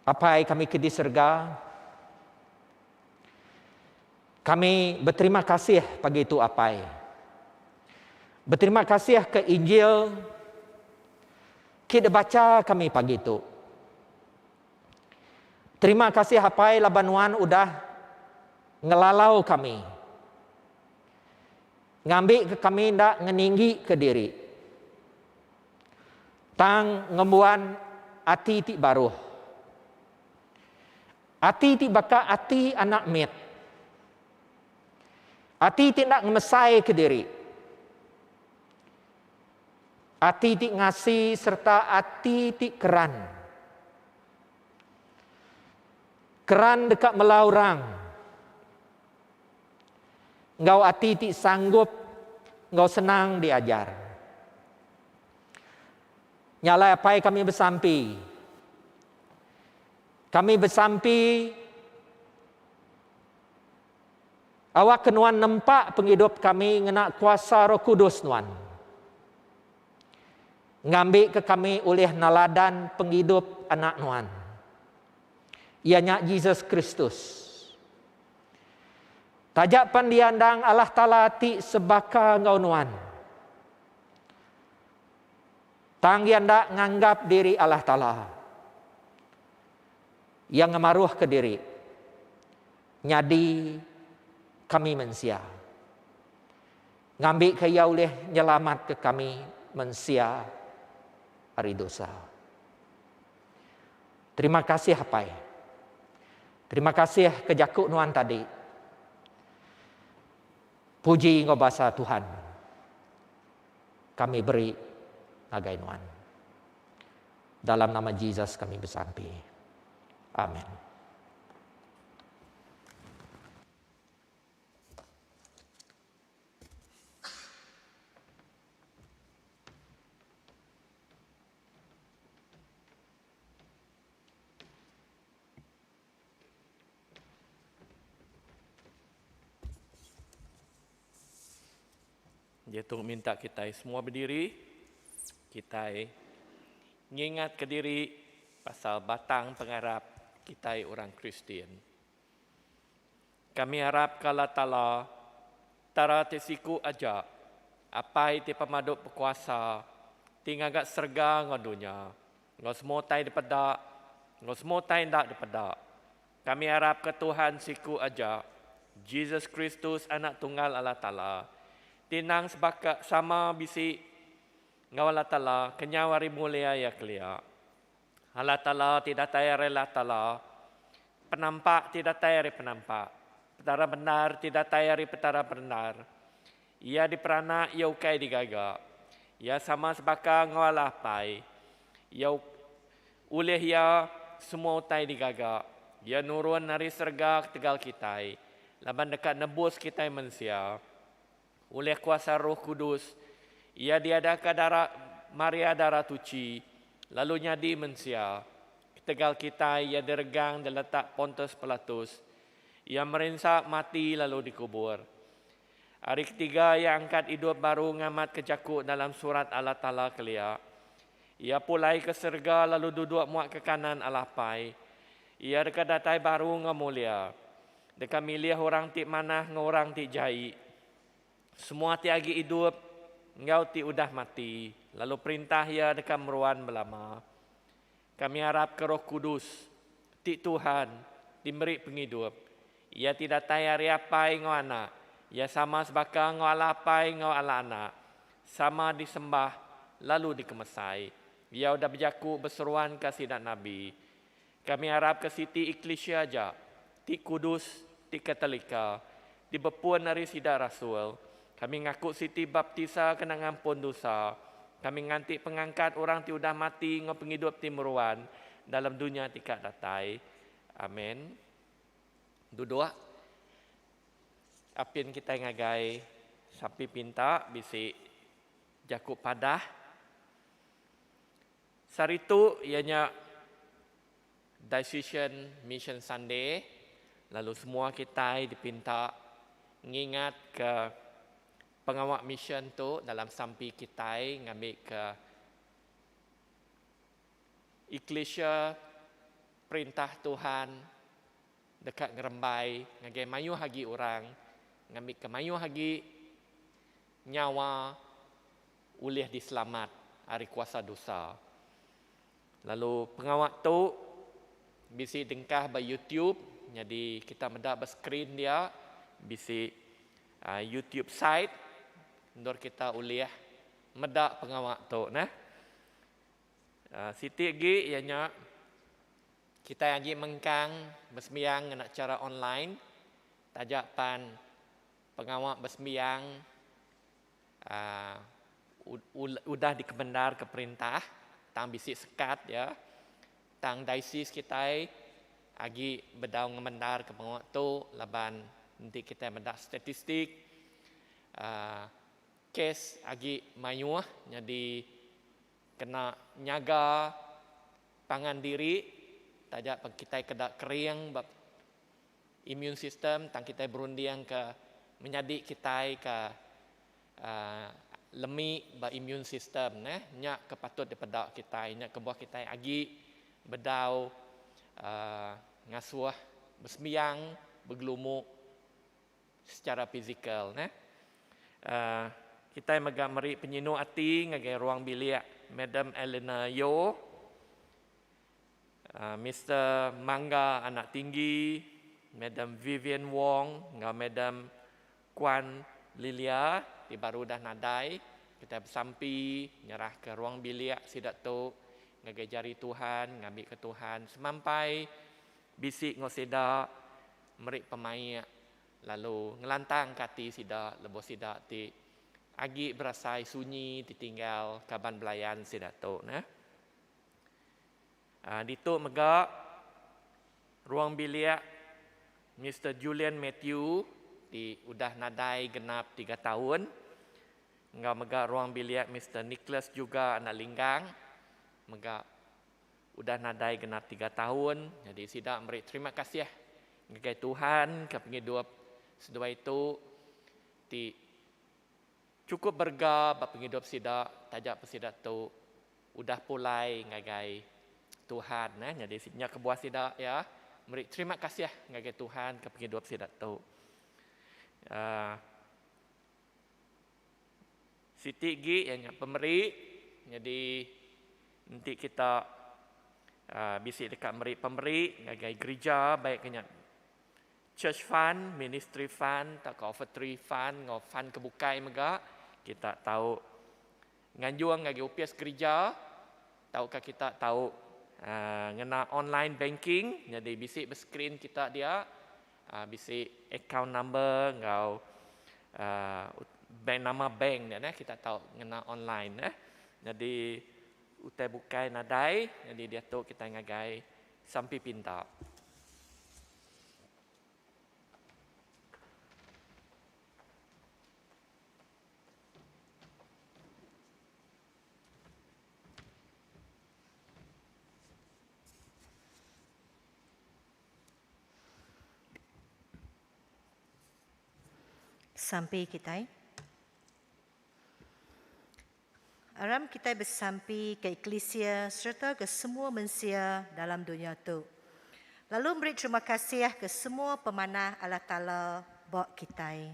Apai kami ke di serega, kami beterima kasih pagi tu Apai. Beterima kasih ke Injil ke dibacha kami pagi tu. Terima kasih Apai laban nuan udah ngelalau kami. Ngambika kami enda ngeninggika diri, tang ngembuan ati ti baruh. Ati ti baka ati anak mit. Ati ti enda ngemesaika diri. Ati ti ngasi sereta ati ti keran. Keran deka mela orang. Enggau ati ti sanggup enggau senang diajar. Nya alai apai kami besampi. Kami besampi awakka nuan nempa pengidup kami ngena kuasa Roh Kudus nuan. Ngambika kami ulih neladan pengidup anak nuan. Iya nya Jesus Kristus. Taja pen dia endang Allah Taala ti sebaka enggau nuan, tang iya enda nganggap diri Allah Taala. Iya ngemaruhka diri nyadi kami mensia. Ngambika Iya ulih nyelamatka kami mensia ari dosa. Terima kasih Apai. Terima kasih ke jaku nuan tadi. Puji enggau basa Tuhan kami beri ngagai nuan. Dalam nama Jesus kami besampi. Amen. Diatu minta kitai semua bediri, kitai ngingatka diri pasal batang pengarap kitai orang Kristian. Kami arapka Allah Taala, Petara ti siku aja, Apai ti pemadu bekuasa, ti ngaga serega enggau dunya, enggau semua utai dipeda, enggau semua utai enda dipeda. Kami arapka Tuhan siku aja, Jesus Kristus Anak Tunggal Allah Taala, ti endang sebaka sama bisi enggau Allah Taala kenyau ari mulia Iya kelia. Allah Taala ti datai ari Allah Taala, Penampak ti datai ari Penampak, Petara bendar ti datai ari Petara bendar. Iya diperanak, iya ukai digaga. Iya sama sebaka enggau Allah Apai. Iya ulih iya semua utai digaga. Iya nurun ari serega ketegal kitai, laban deka nebus kitai mensia. Ulih kuasa Roh Kudus, iya diadaka dara Maria Dara Tuchi, lalu nyadi mensia. Ketegal kitai, iya diregang diletak Pontus Pilatus. Iya merinsa, mati lalu dikubur. Hari ketiga, iya angkat idup baru ngamatka jaku dalam Surat Allah Taala kelia. Iya pulai ke serega lalu duduk muak ke kanan Allah Apai. Iya deka datai baru enggau mulia. Deka milih orang ti manah enggau orang ti jai, semua ti agi idup enggau ti udah mati, lalu Perintah Iya deka meruan belama. Kami arapka Roh Kudus, ti Tuhan, ti meri pengidup. Iya ti datai ari Apai enggau Anak. Iya sama sebaka enggau Allah Apai enggau Allah Anak, sama disembah lalu dikemesai. Iya udah bejaku beseruanka sida nabi. Kami arapka siti eklisia aja, ti kudus, ti katolika, ti bepun ari sida rasul. Kami ngaku siti baptisa kena ngampun dosa. Kami nganti pengangkat orang ti udah mati enggau pengidup ti meruan dalam dunya ti ka datai. Amen. Duduk. Apin kitai ngagai sampi pinta bisi jaku padah. Sehari tu iya nya Diocesan Mission Sunday lalu semua kitai dipinta ngingatka pengawa mission tu dalam sampi kitai ngambika Eklisia Perintah Tuhan deka ngerembai ngagai mayuh agi orang ngambika mayuh agi nyawa ulih diselamat ari kuasa dosa. Lalu pengawa tu bisi dengkah ba YouTube nyadi kita meda ba skrin dia bisi YouTube site endur kita ulih meda pengawa tu neh. Siti agi iya nya kitai agi mengkang besembiang ngena chara online taja pan pengawa besembiang Udah dikemendarka perintah tang bisi sekat iya. Tang diocese kitai agi bedau ngemendarka pengawa tu laban enti kitai meda statistik uhh kes agi mayuh nyadi kena nyaga pangan diri taja pan kitai keda kering ba immune system tang kitai berundingka menyadi kitai ke uhh lemi ba immune system neh nya ke patut dipeda kitai nya kebuah kitai agi bedau uhh ngasuh besembiang begelumu secara fizikal neh. Uhh kitai mega meri penyinu ati ngagai ruang bilik Madam Elena Yeo. Mister Mangga Anak Tinggi, Madam Vivian Wong enggau Madam Kwan Lilia ti baru udah nadai. Kitai besampi nyerahka ruang bilik sida tu ngagai jari Tuhan ngambika Tuhan semampai bisi enggau sida meri pemaik lalu ngelantangka ati sida lebuh sida ti agi berasai sunyi ti tinggal kaban belayan sida tu neh. Aaa ditu mega ruang bilik Mister Julian Mathew ti udah nadai genap tiga taun enggau mega ruang bilik Mister Nicholas juga anak Linggang mega udah nadai genap tiga taun nyadi sida meri terima kasih ngagai Tuhan ke pengidup seduai tu ti chukup berega ba pengidup sida taja pun sida tu udah pulai ngagai Tuhan eh nyadi nya kebuah sida iya meri terima kasih ngagai Tuhan ke pengidup sida tu. Aaa Siti gi iya nya pemeri nyadi enti kita bisi deka meri pemeri ngagai gerija baik ke nya church fund, ministry fund tauka offertory fund enggau fund ke bukai mega kita tau nganjung ngagai opis gerija tauka kita tau ngena online banking nyadi bisi ba screen kita dia Bisi account number enggau bank nama bank nya neh kita tau ngena online neh. Nyadi utai bukai nadai nyadi diatu kitai ngagai sampi pinta. Sampi kitai. Aram kitai besampi ke eklisia sereta ke semua mensia dalam dunya tu. Lalu meri terima kasih ke semua pemanah Allah Taala ba kitai.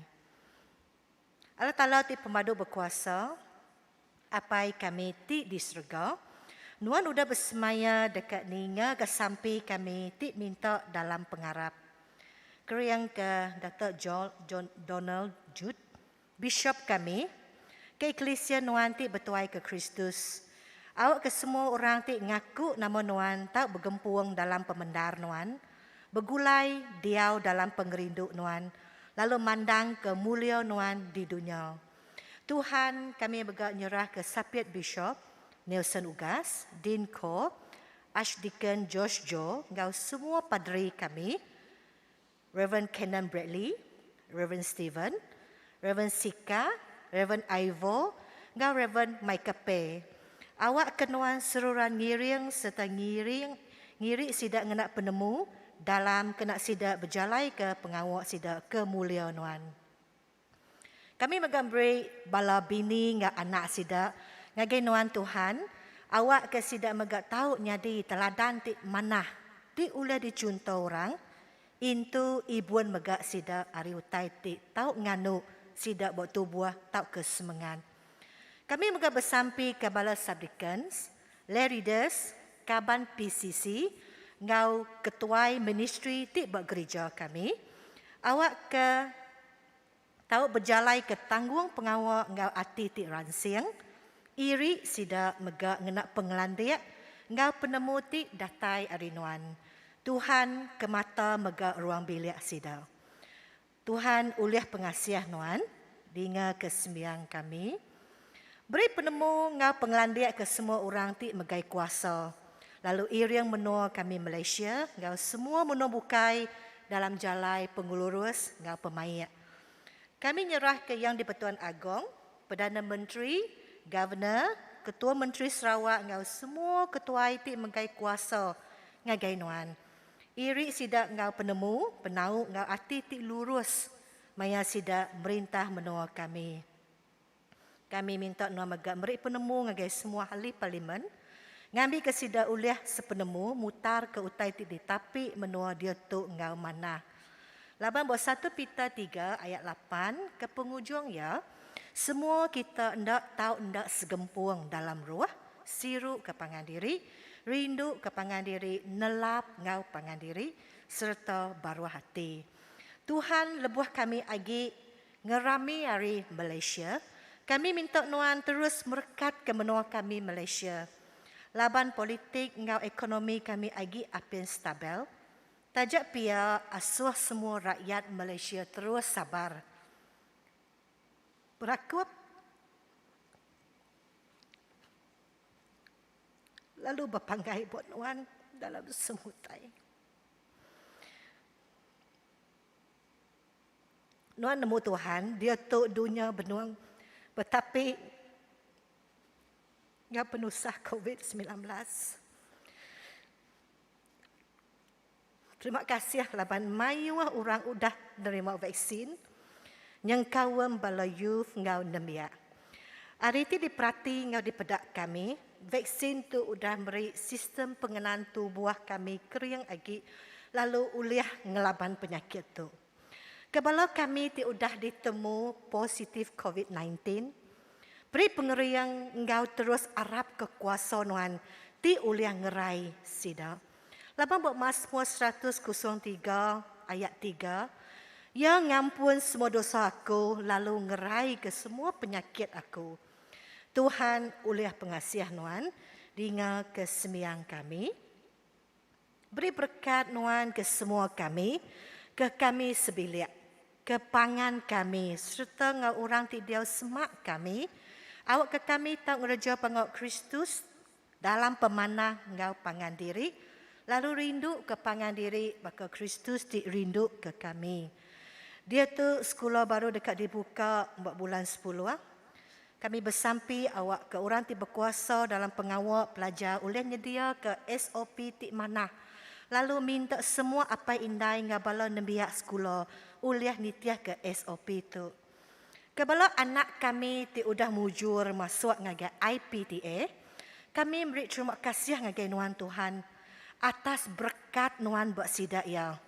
Allah Taala ti pemadu bekuasa, Apai kami ti di serega, Nuan udah besemaya deka ningaka sampi kami ti minta dalam pengarap. Keringka Dato John Donald Jude, Bishop kami, ke eklisia Nuan ti betuaika Kristus. Awakka semua orang ti ngaku nama Nuan tau begempung dalam pemendar Nuan, begulai diau dalam pengerindu Nuan, lalu mandangka mulia Nuan di dunya. Tuhan, kami mega nyerahka Sapit Bishop, Nelson Ugas, Dean Ko, Archdeacon George Jo enggau semua paderi kami, Rev. Canon Bradley, Rev. Stephen, Rev. Sika, Rev. Ivo enggau Rev. Michael Pei. Awakka nuan seruran ngiring sereta ngiring ngiri sida ngena penemu dalam kena sida bejalaika pengawa sida ke mulia nuan. Kami mega meri bala bini enggau anak sida ngagai nuan Tuhan, awakka sida mega tau nyadi teladan ti manah ti ulih dichunto orang, intu ibun mega sida ari utai ti tau nganu sida ba tubuh tauka semengat. Kami mega besampika bala subdeacons, lay readers, kaban PCC enggau ketuai ministri ti ba gerija kami, awakka Tau bejalaika tanggung pengawa enggau ati ti ransing, iri sida mega ngena pengelandik enggau penemu ti datai ari nuan. Tuhan ke mata mega ruang bilik sida. Tuhan ulih pengasih nuan, dinga ke sembiang kami. Beri penemu enggau pengelandik ke semua orang ti megai kuasa, lalu iring menua kami Malaysia enggau semua menua bukai dalam jalai pengelurus enggau pemaik. Kami nyerahka Yang di-Pertuan Agong, Perdana Menteri, Governor, Ketua Menteri Sarawak enggau semua ketuai ti megai kuasa ngagai nuan. Iri sida enggau penemu, penau enggau ati ti lurus maya sida merintah menua kami. Kami minta nuan mega meri penemu ngagai semua ahli parlimen ngambika sida ulih sepenemu mutarka utai ti ditapi menua diatu enggau manah. Laban ba satu Peter tiga ayat lapan ke pengujung iya, semua kita enda tau enda segempung dalam roh, siru ke pangan diri, rindu ke pangan diri, nelap enggau pangan diri, sereta baruh ati. Tuhan lebuh kami agi. Ngerami Hari Malaysia, kami minta nuan terus merekat ke menua kami Malaysia. Laban politik ngau ekonomi kami agi apin stabil. Tajak pia asuh semua rakyat Malaysia terus sabar. Berakup lalu berpanggai buat nuan dalam semutai. Nuan nemu Tuhan, dia tu dunia benuang. Tetapi ngau penusah COVID-19. Terima kasih laban mayuh orang udah nerima vaksin yang kawam bala youth ngau nembiak. Hari ti diperhati ngau dipedak kami, vaksin tu udah meri sistem pengenan tubuh kami kering lagi lalu uliah ngelaban penyakit tu. Kebala kami ti udah ditemu positif COVID-19, beri pengeriang ngau terus arap ke kuasa nuan ti uliah ngerai sida. Laban buat Mazmur 103 ayat 3, Ya ngampun semua dosa aku lalu ngerai ke semua penyakit aku. Tuhan uliah pengasih nuan dinga ke semiang kami. Beri berkat nuan ke semua kami, ke kami sebilik, ke pangan kami serta ngau orang ti dia semak kami. Awak ke kami tak ngereja pangau Kristus dalam pemanah ngau pangan diri, lalu rindu ke pangan diri baka Kristus ti rindu ke kami. Dia tu sekolah baru dekat dibuka buat bulan 10 ah. Kami bersampi awak ke orang ti berkuasa dalam pengawal pelajar oleh nyedia ke SOP ti mana. Lalu minta semua apai indai ngabala nembiak sekolah oleh nitiah ke SOP tu. Kebala anak kami ti udah mujur masuk ngagai IPTA, kami beri terima kasih ngagai nuan Tuhan atas berkat nuan buat sidak ya.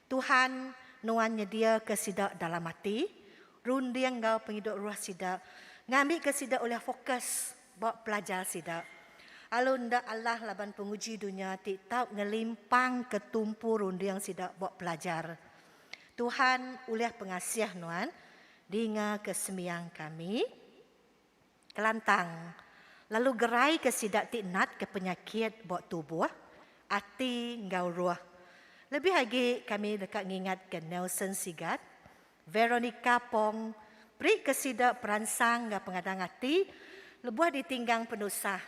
Tuhan nuan nyedia ke sidak dalam hati, runding ngau penghidup ruah sidak, ngambil ke sidak oleh fokus buat pelajar sidak. Lalu ndak Allah laban penguji dunia ti tau ngelimpang ke tumpu runding sidak buat pelajar. Tuhan oleh pengasih nuan dinga ke semiang kami kelantang lalu gerai ke sidak ti nat ke penyakit buat tubuh ati ngau ruah. Lebih lagi kami dekat ngingat ke Nelson Sigat, Veronica Pong, beri ke sidak peransang ngau pengadang hati, lebuah ditinggang penusah,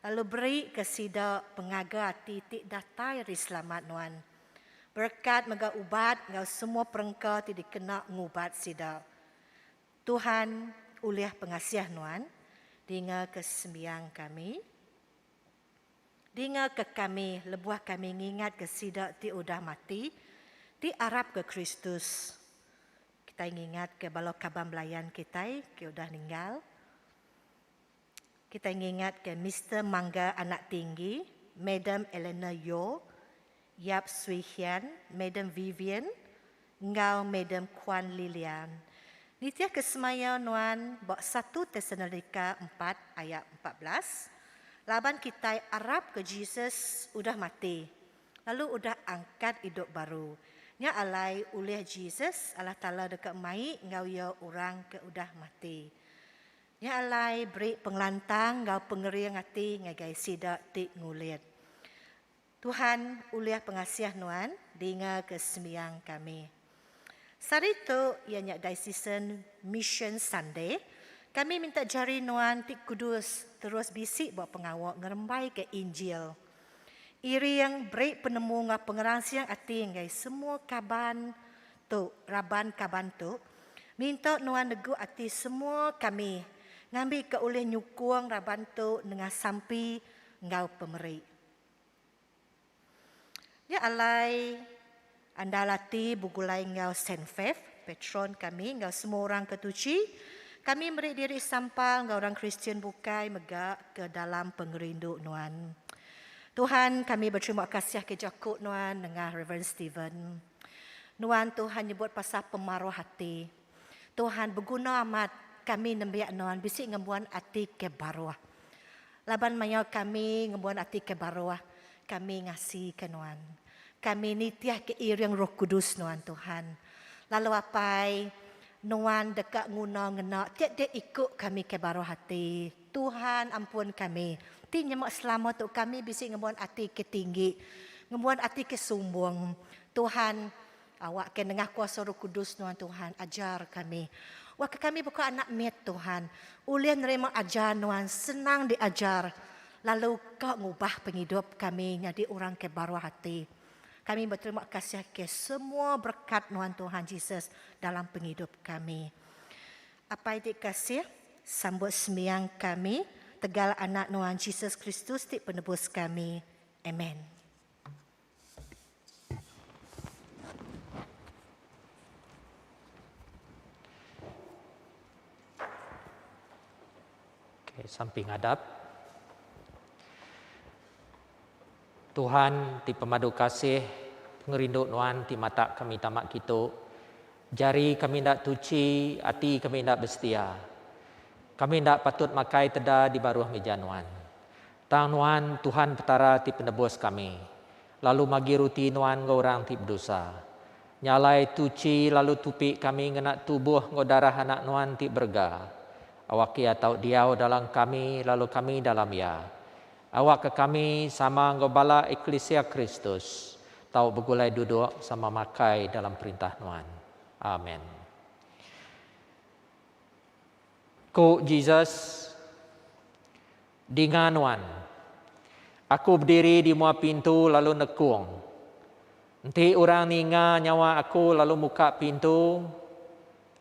lalu beri ke sidak pengaga hati ti datai ri selamat nuan. Berkat mega ubat ngau semua perengka ti dikena ngubat sidak. Tuhan uliah pengasih nuan, dinga ke sembiang kami. Dinga ke kami, lebuah kami ngingat ke sidak ti udah mati, ti arap ke Kristus. Kita ngingat ke bala kaban belayan kita ke udah ninggal. Kita ngingat ke Mr. Mangga Anak Tinggi, Madam Elena Yo, Yap Sui Hian, Madam Vivian, ngau Madam Kwan Lilian. Nitiah kesemaya nuan bak 1 Tesalonika 4 ayat 14. Laban kita arap ke Jesus udah mati. Lalu udah angkat hidup baru. Nya alai oleh Jesus Allah Taala dekat mai ngau ya orang ke udah mati. Nya alai beri pengelantang ngau pengering hati ngagai sidak ti ngulit. Tuhan uliah pengasih nuan dinga ke semiang kami. Sari tu ianya Diocesan Mission Sunday. Kami minta jari nuan ti kudus terus bisik buat pengawak ngerembai ke Injil. Iri yang beri penemu ngah pengerang siang ati ngai semua kaban tu, raban kaban tu. Minta nuan negu ati semua kami ngambil ke oleh nyukung raban tu dengan sampi ngau pemeri. Ya alai anda lati bugulai ngau Saint Faith, patron kami ngau semua orang ketuci. Kami beri diri sampal ngau orang Kristian bukai megak ke dalam pengerindu nuan. Tuhan kami berterima kasih ke Jakub nuan dengan Reverend Stephen. Nuan Tuhan nyebut pasal pemaruh hati. Tuhan berguna amat kami nembiak nuan bisik ngembuan ati ke baruah. Laban maya kami ngembuan ati ke baruah, kami ngasi ke nuan. Kami nitiah ke iring Roh Kudus nuan Tuhan. Lalu apai. Nuan deka nguna ngena tiap-tiap iku kami ke baruh ati. Tuhan ampun kami. Ti nyema selama tu kami bisi ngembuan ati ke tinggi, ngembuan ati ke sumbung. Tuhan, awak ke nengah kuasa Roh Kudus Nuan Tuhan ajar kami. Wak ke kami baka anak mit Tuhan, ulih nerima ajar Nuan senang diajar lalu ka ngubah pengidup kami nyadi orang ke baruh ati. Kami beterima kasih ke semua berkat Nuan Tuhan Jesus dalam pengidup kami. Apai ti kasih, sambut sembiang kami tegal anak Nuan Jesus Kristus ti penebus kami. Amen. Okay, samping adab. Tuhan ti pemadu kasih, pengerindu Nuan ti matak kami tama kitu. Jari kami enda tuchi, ati kami enda besetia. Kami enda patut makai teda di baruh mija Nuan. Tang Nuan, Tuhan Petara ti penebus kami, lalu magi ruti Nuan enggau orang ti bedosa. Nya alai tuchi lalu tupi kami ngena tubuh enggau darah Anak Nuan ti berega. Awak Iya tau diau dalam kami lalu kami dalam Iya. Awakka kami sama enggau bala eklisia Kristus tau begulai duduk sama makai dalam Perintah Nuan. Amen. Ku Jesus, Dinga nuan. Aku bediri di mua pintu lalu nekung. Enti orang ninga nyawa aku lalu muka pintu,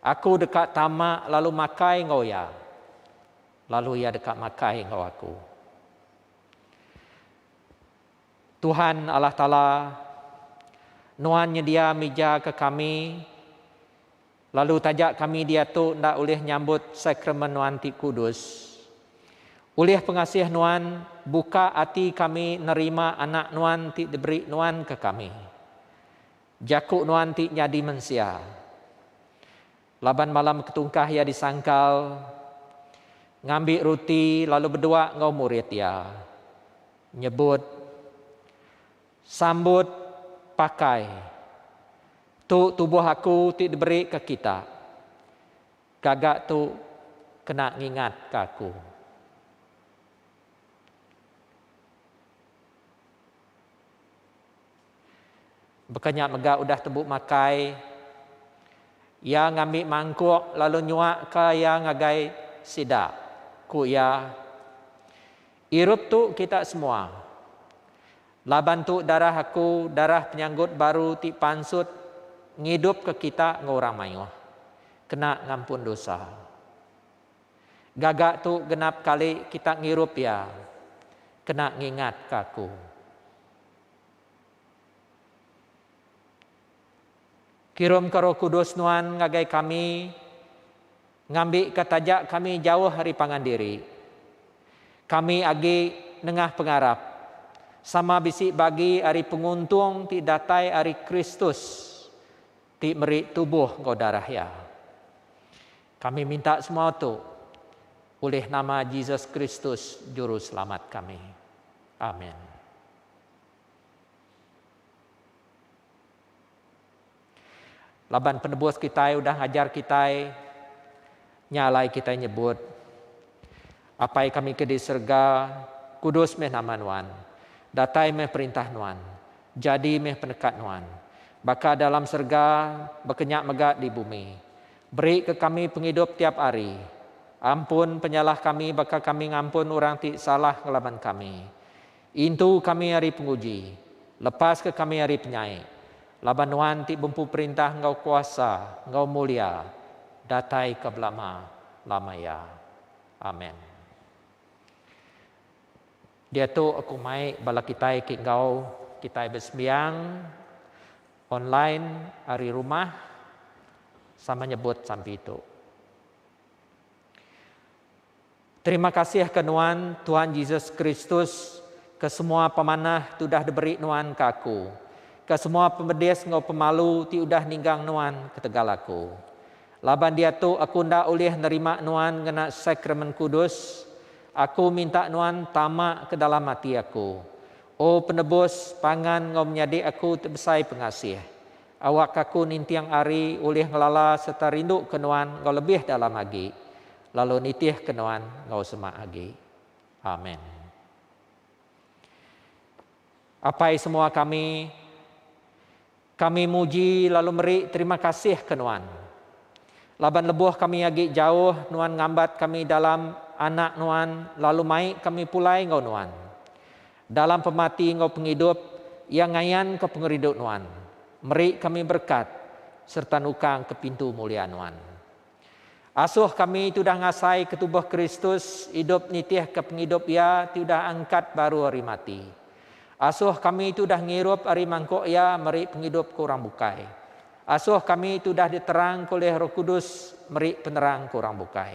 aku deka tama lalu makai enggau iya. Lalu iya deka makai enggau aku. Tuhan Allah Taala, Nuan nyedia mija ke kami, lalu taja kami diatu enda ulih nyambut sakramen Nuan ti kudus. Ulih pengasih Nuan, buka ati kami nerima Anak Nuan ti diberi Nuan ke kami. Jaku Nuan ti nyadi mensia. Laban malam ketungkah iya disangkal, ngambi ruti lalu bedua enggau murid iya, nyebut, Sambut, pakai. Tu tubuh aku ti diberi ke kita. Gaga tu kena ngingatka aku. Baka nya mega udah tembu makai, iya ngambi mangkuk lalu nyuaka iya ngagai sida. Ku iya, Irup tu kita semua. Laban tu darah aku, darah penyanggut baru ti pansut ngidupka kita enggau orang mayuh, kena ngampun dosa. Gaga tu genap kali kita ngirup iya, kena ngingatka aku. Kirumka Roh Kudus Nuan ngagai kami, ngambika taja kami jauh ari pangan diri, kami agi nengah pengarap sama bisi bagi ari penguntung ti datai ari Kristus ti meri tubuh enggau darah Iya. Kami minta semua tu ulih nama Jesus Kristus Juruselamat kami. Amen. Laban penebus kitai udah ngajar kitai, nya alai kitai nyebut, Apai kami ke di serega, kudus meh nama Nuan. Datai meh perintah Nuan. Jadi meh peneka Nuan. Baka dalam serega, baka nya mega di bumi. Beri ke kami pengidup tiap hari. Ampun penyalah kami baka kami ngampun orang ti salah ngelaban kami. Intu kami ari penguji. Lepaska kami ari penyai. Laban Nuan ti bempu perintah enggau kuasa enggau mulia datai ke belama lama iya. Amen. Diatu aku mai bala kitai ke enggau kitai besembiang online ari rumah sama nyebut sampi tu. Terima kasih ke Nuan, Tuhan Jesus Kristus, ke semua pemanah ti udah diberi Nuan ke aku, ke semua pemedis enggau pemalu ti udah ninggang Nuan ketegal aku. Laban diatu aku enda ulih nerima Nuan ngena Sakramen Kudus, aku minta Nuan tama ke dalam ati aku. O Penebus, Pangan enggau Menyadi aku ti besai pengasih. Awakka aku ninting hari ulih ngelala sereta rinduka Nuan enggau lebih dalam agi, lalu nitihka Nuan enggau semak agi. Amen. Apai semua kami, kami muji lalu meri terima kasih ke Nuan. Laban lebuh kami agi jauh, Nuan ngambat kami dalam Anak Nuan lalu mai kami pulai enggau Nuan. Dalam pemati enggau pengidup, Iya ngayanka pengerindu Nuan, meri kami berekat, sereta nukangka pintu mulia Nuan. Asuh kami ti udah ngasaika tubuh Kristus idup nitihka pengidup Iya ti udah angkat baru ari mati. Asuh kami ti udah ngirup ari mangkuk Iya meri pengidup ke orang bukai. Asuh kami ti udah diterangka ulih Roh Kudus meri penerang ke orang bukai.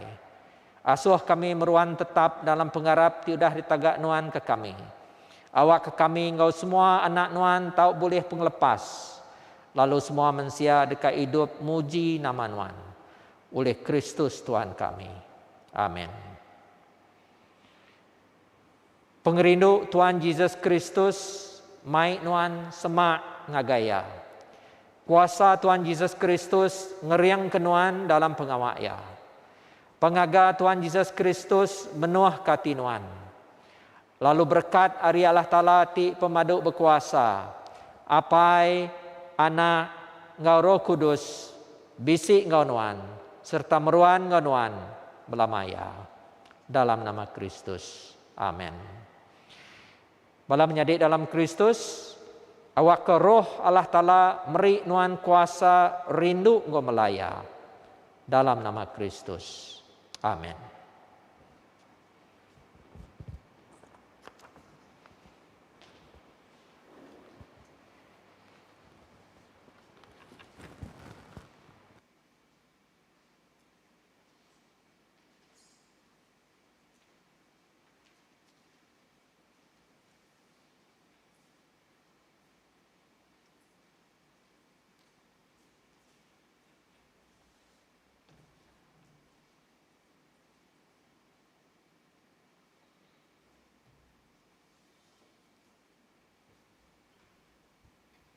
Asuh kami meruan tetap dalam pengarap ti udah ditaga Nuan ke kami. Awakka kami enggau semua anak Nuan tau bulih pengelepas, lalu semua mensia deka idup muji nama Nuan. Ulih Kristus Tuhan kami. Amen. Pengerindu Tuhan Jesus Kristus mai nuan semak ngagai Iya. Kuasa Tuhan Jesus Kristus ngeringka nuan dalam pengawa Iya. Pengaga Tuhan Jesus Kristus menuhka ati nuan. Lalu berekat ari Allah Taala ti pemadu bekuasa, Apai, Anak, enggau Roh Kudus bisi enggau nuan sereta meruan enggau nuan belama iya. Dalam nama Kristus. Amen. Bala menyadi dalam Kristus, awakka Roh Allah Taala meri nuan kuasa rindu enggau melaya. Dalam nama Kristus. Amen.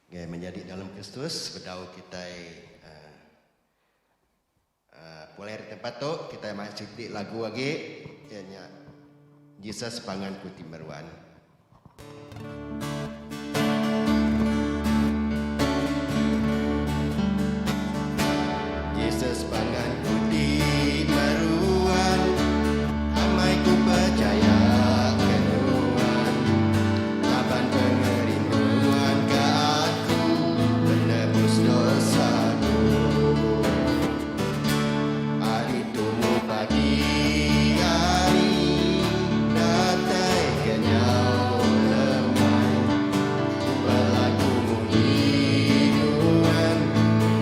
Ngagai menyadi dalam Kristus sebedau kitai Pulai ari tempat tu kitai mai siti lagu agi iya nya Jesus Pangan Ku Ti Meruan. Jesus pangan ku ti meruan Amai ku pechaya ke nuan Laban pengerinduan ke aku Penebus dosaku Ari tumu pagi hari Datai ke nyau lemai Ku belagu muji nuan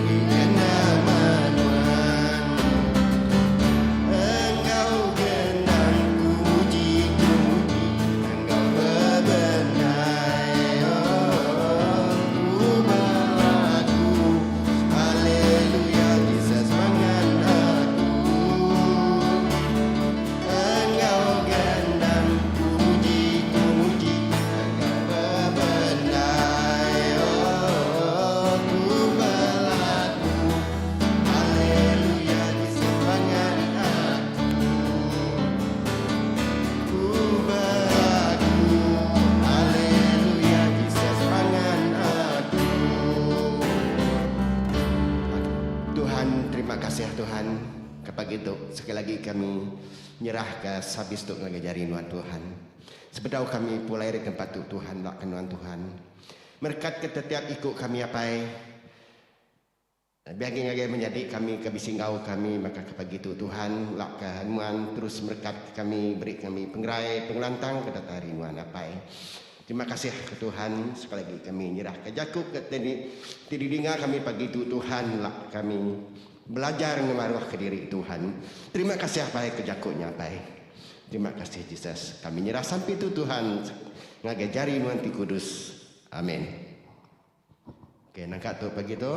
Ninggi nama nuan Enggau gendang ku muji ku muji Enggau bebenai oh Ku belagu Haleluya Jesus mangan aku Enggau gendang ku muji ku muji Enggau bebendai oh ku belagu Haleluya Jesus mangan aku Ku belagu Haleluya Jesus mangan aku Tuhan terima kasih Tuhan ke pagi tu sekali lagi kami nyerah ke sabis tu ngagai jari nuan Tuhan. Sebedau kami pulai ari tempat tu Tuhan ba ke nuan Tuhan. Merekat ke tetiap iku kami apai. Lebih agi ngagai menyadi kami ke bisi enggau kami baka ke pagi tu Tuhan la ke nuan terus merekat ke kami beri kami pengerai pengelantang ke datai ari nuan apai. Terima kasih ke Tuhan sekali agi kami nyerah ke jaku ke ti didinga kami pagi tu Tuhan la kami belajar ngemaruh ke diri Tuhan. Terima kasih apai ke jaku nya apai. Terima kasih Jesus. Kami nyerah sampi tu Tuhan ngagai jari nuan ti kudus. Amen. Okey nangka tu pagi tu.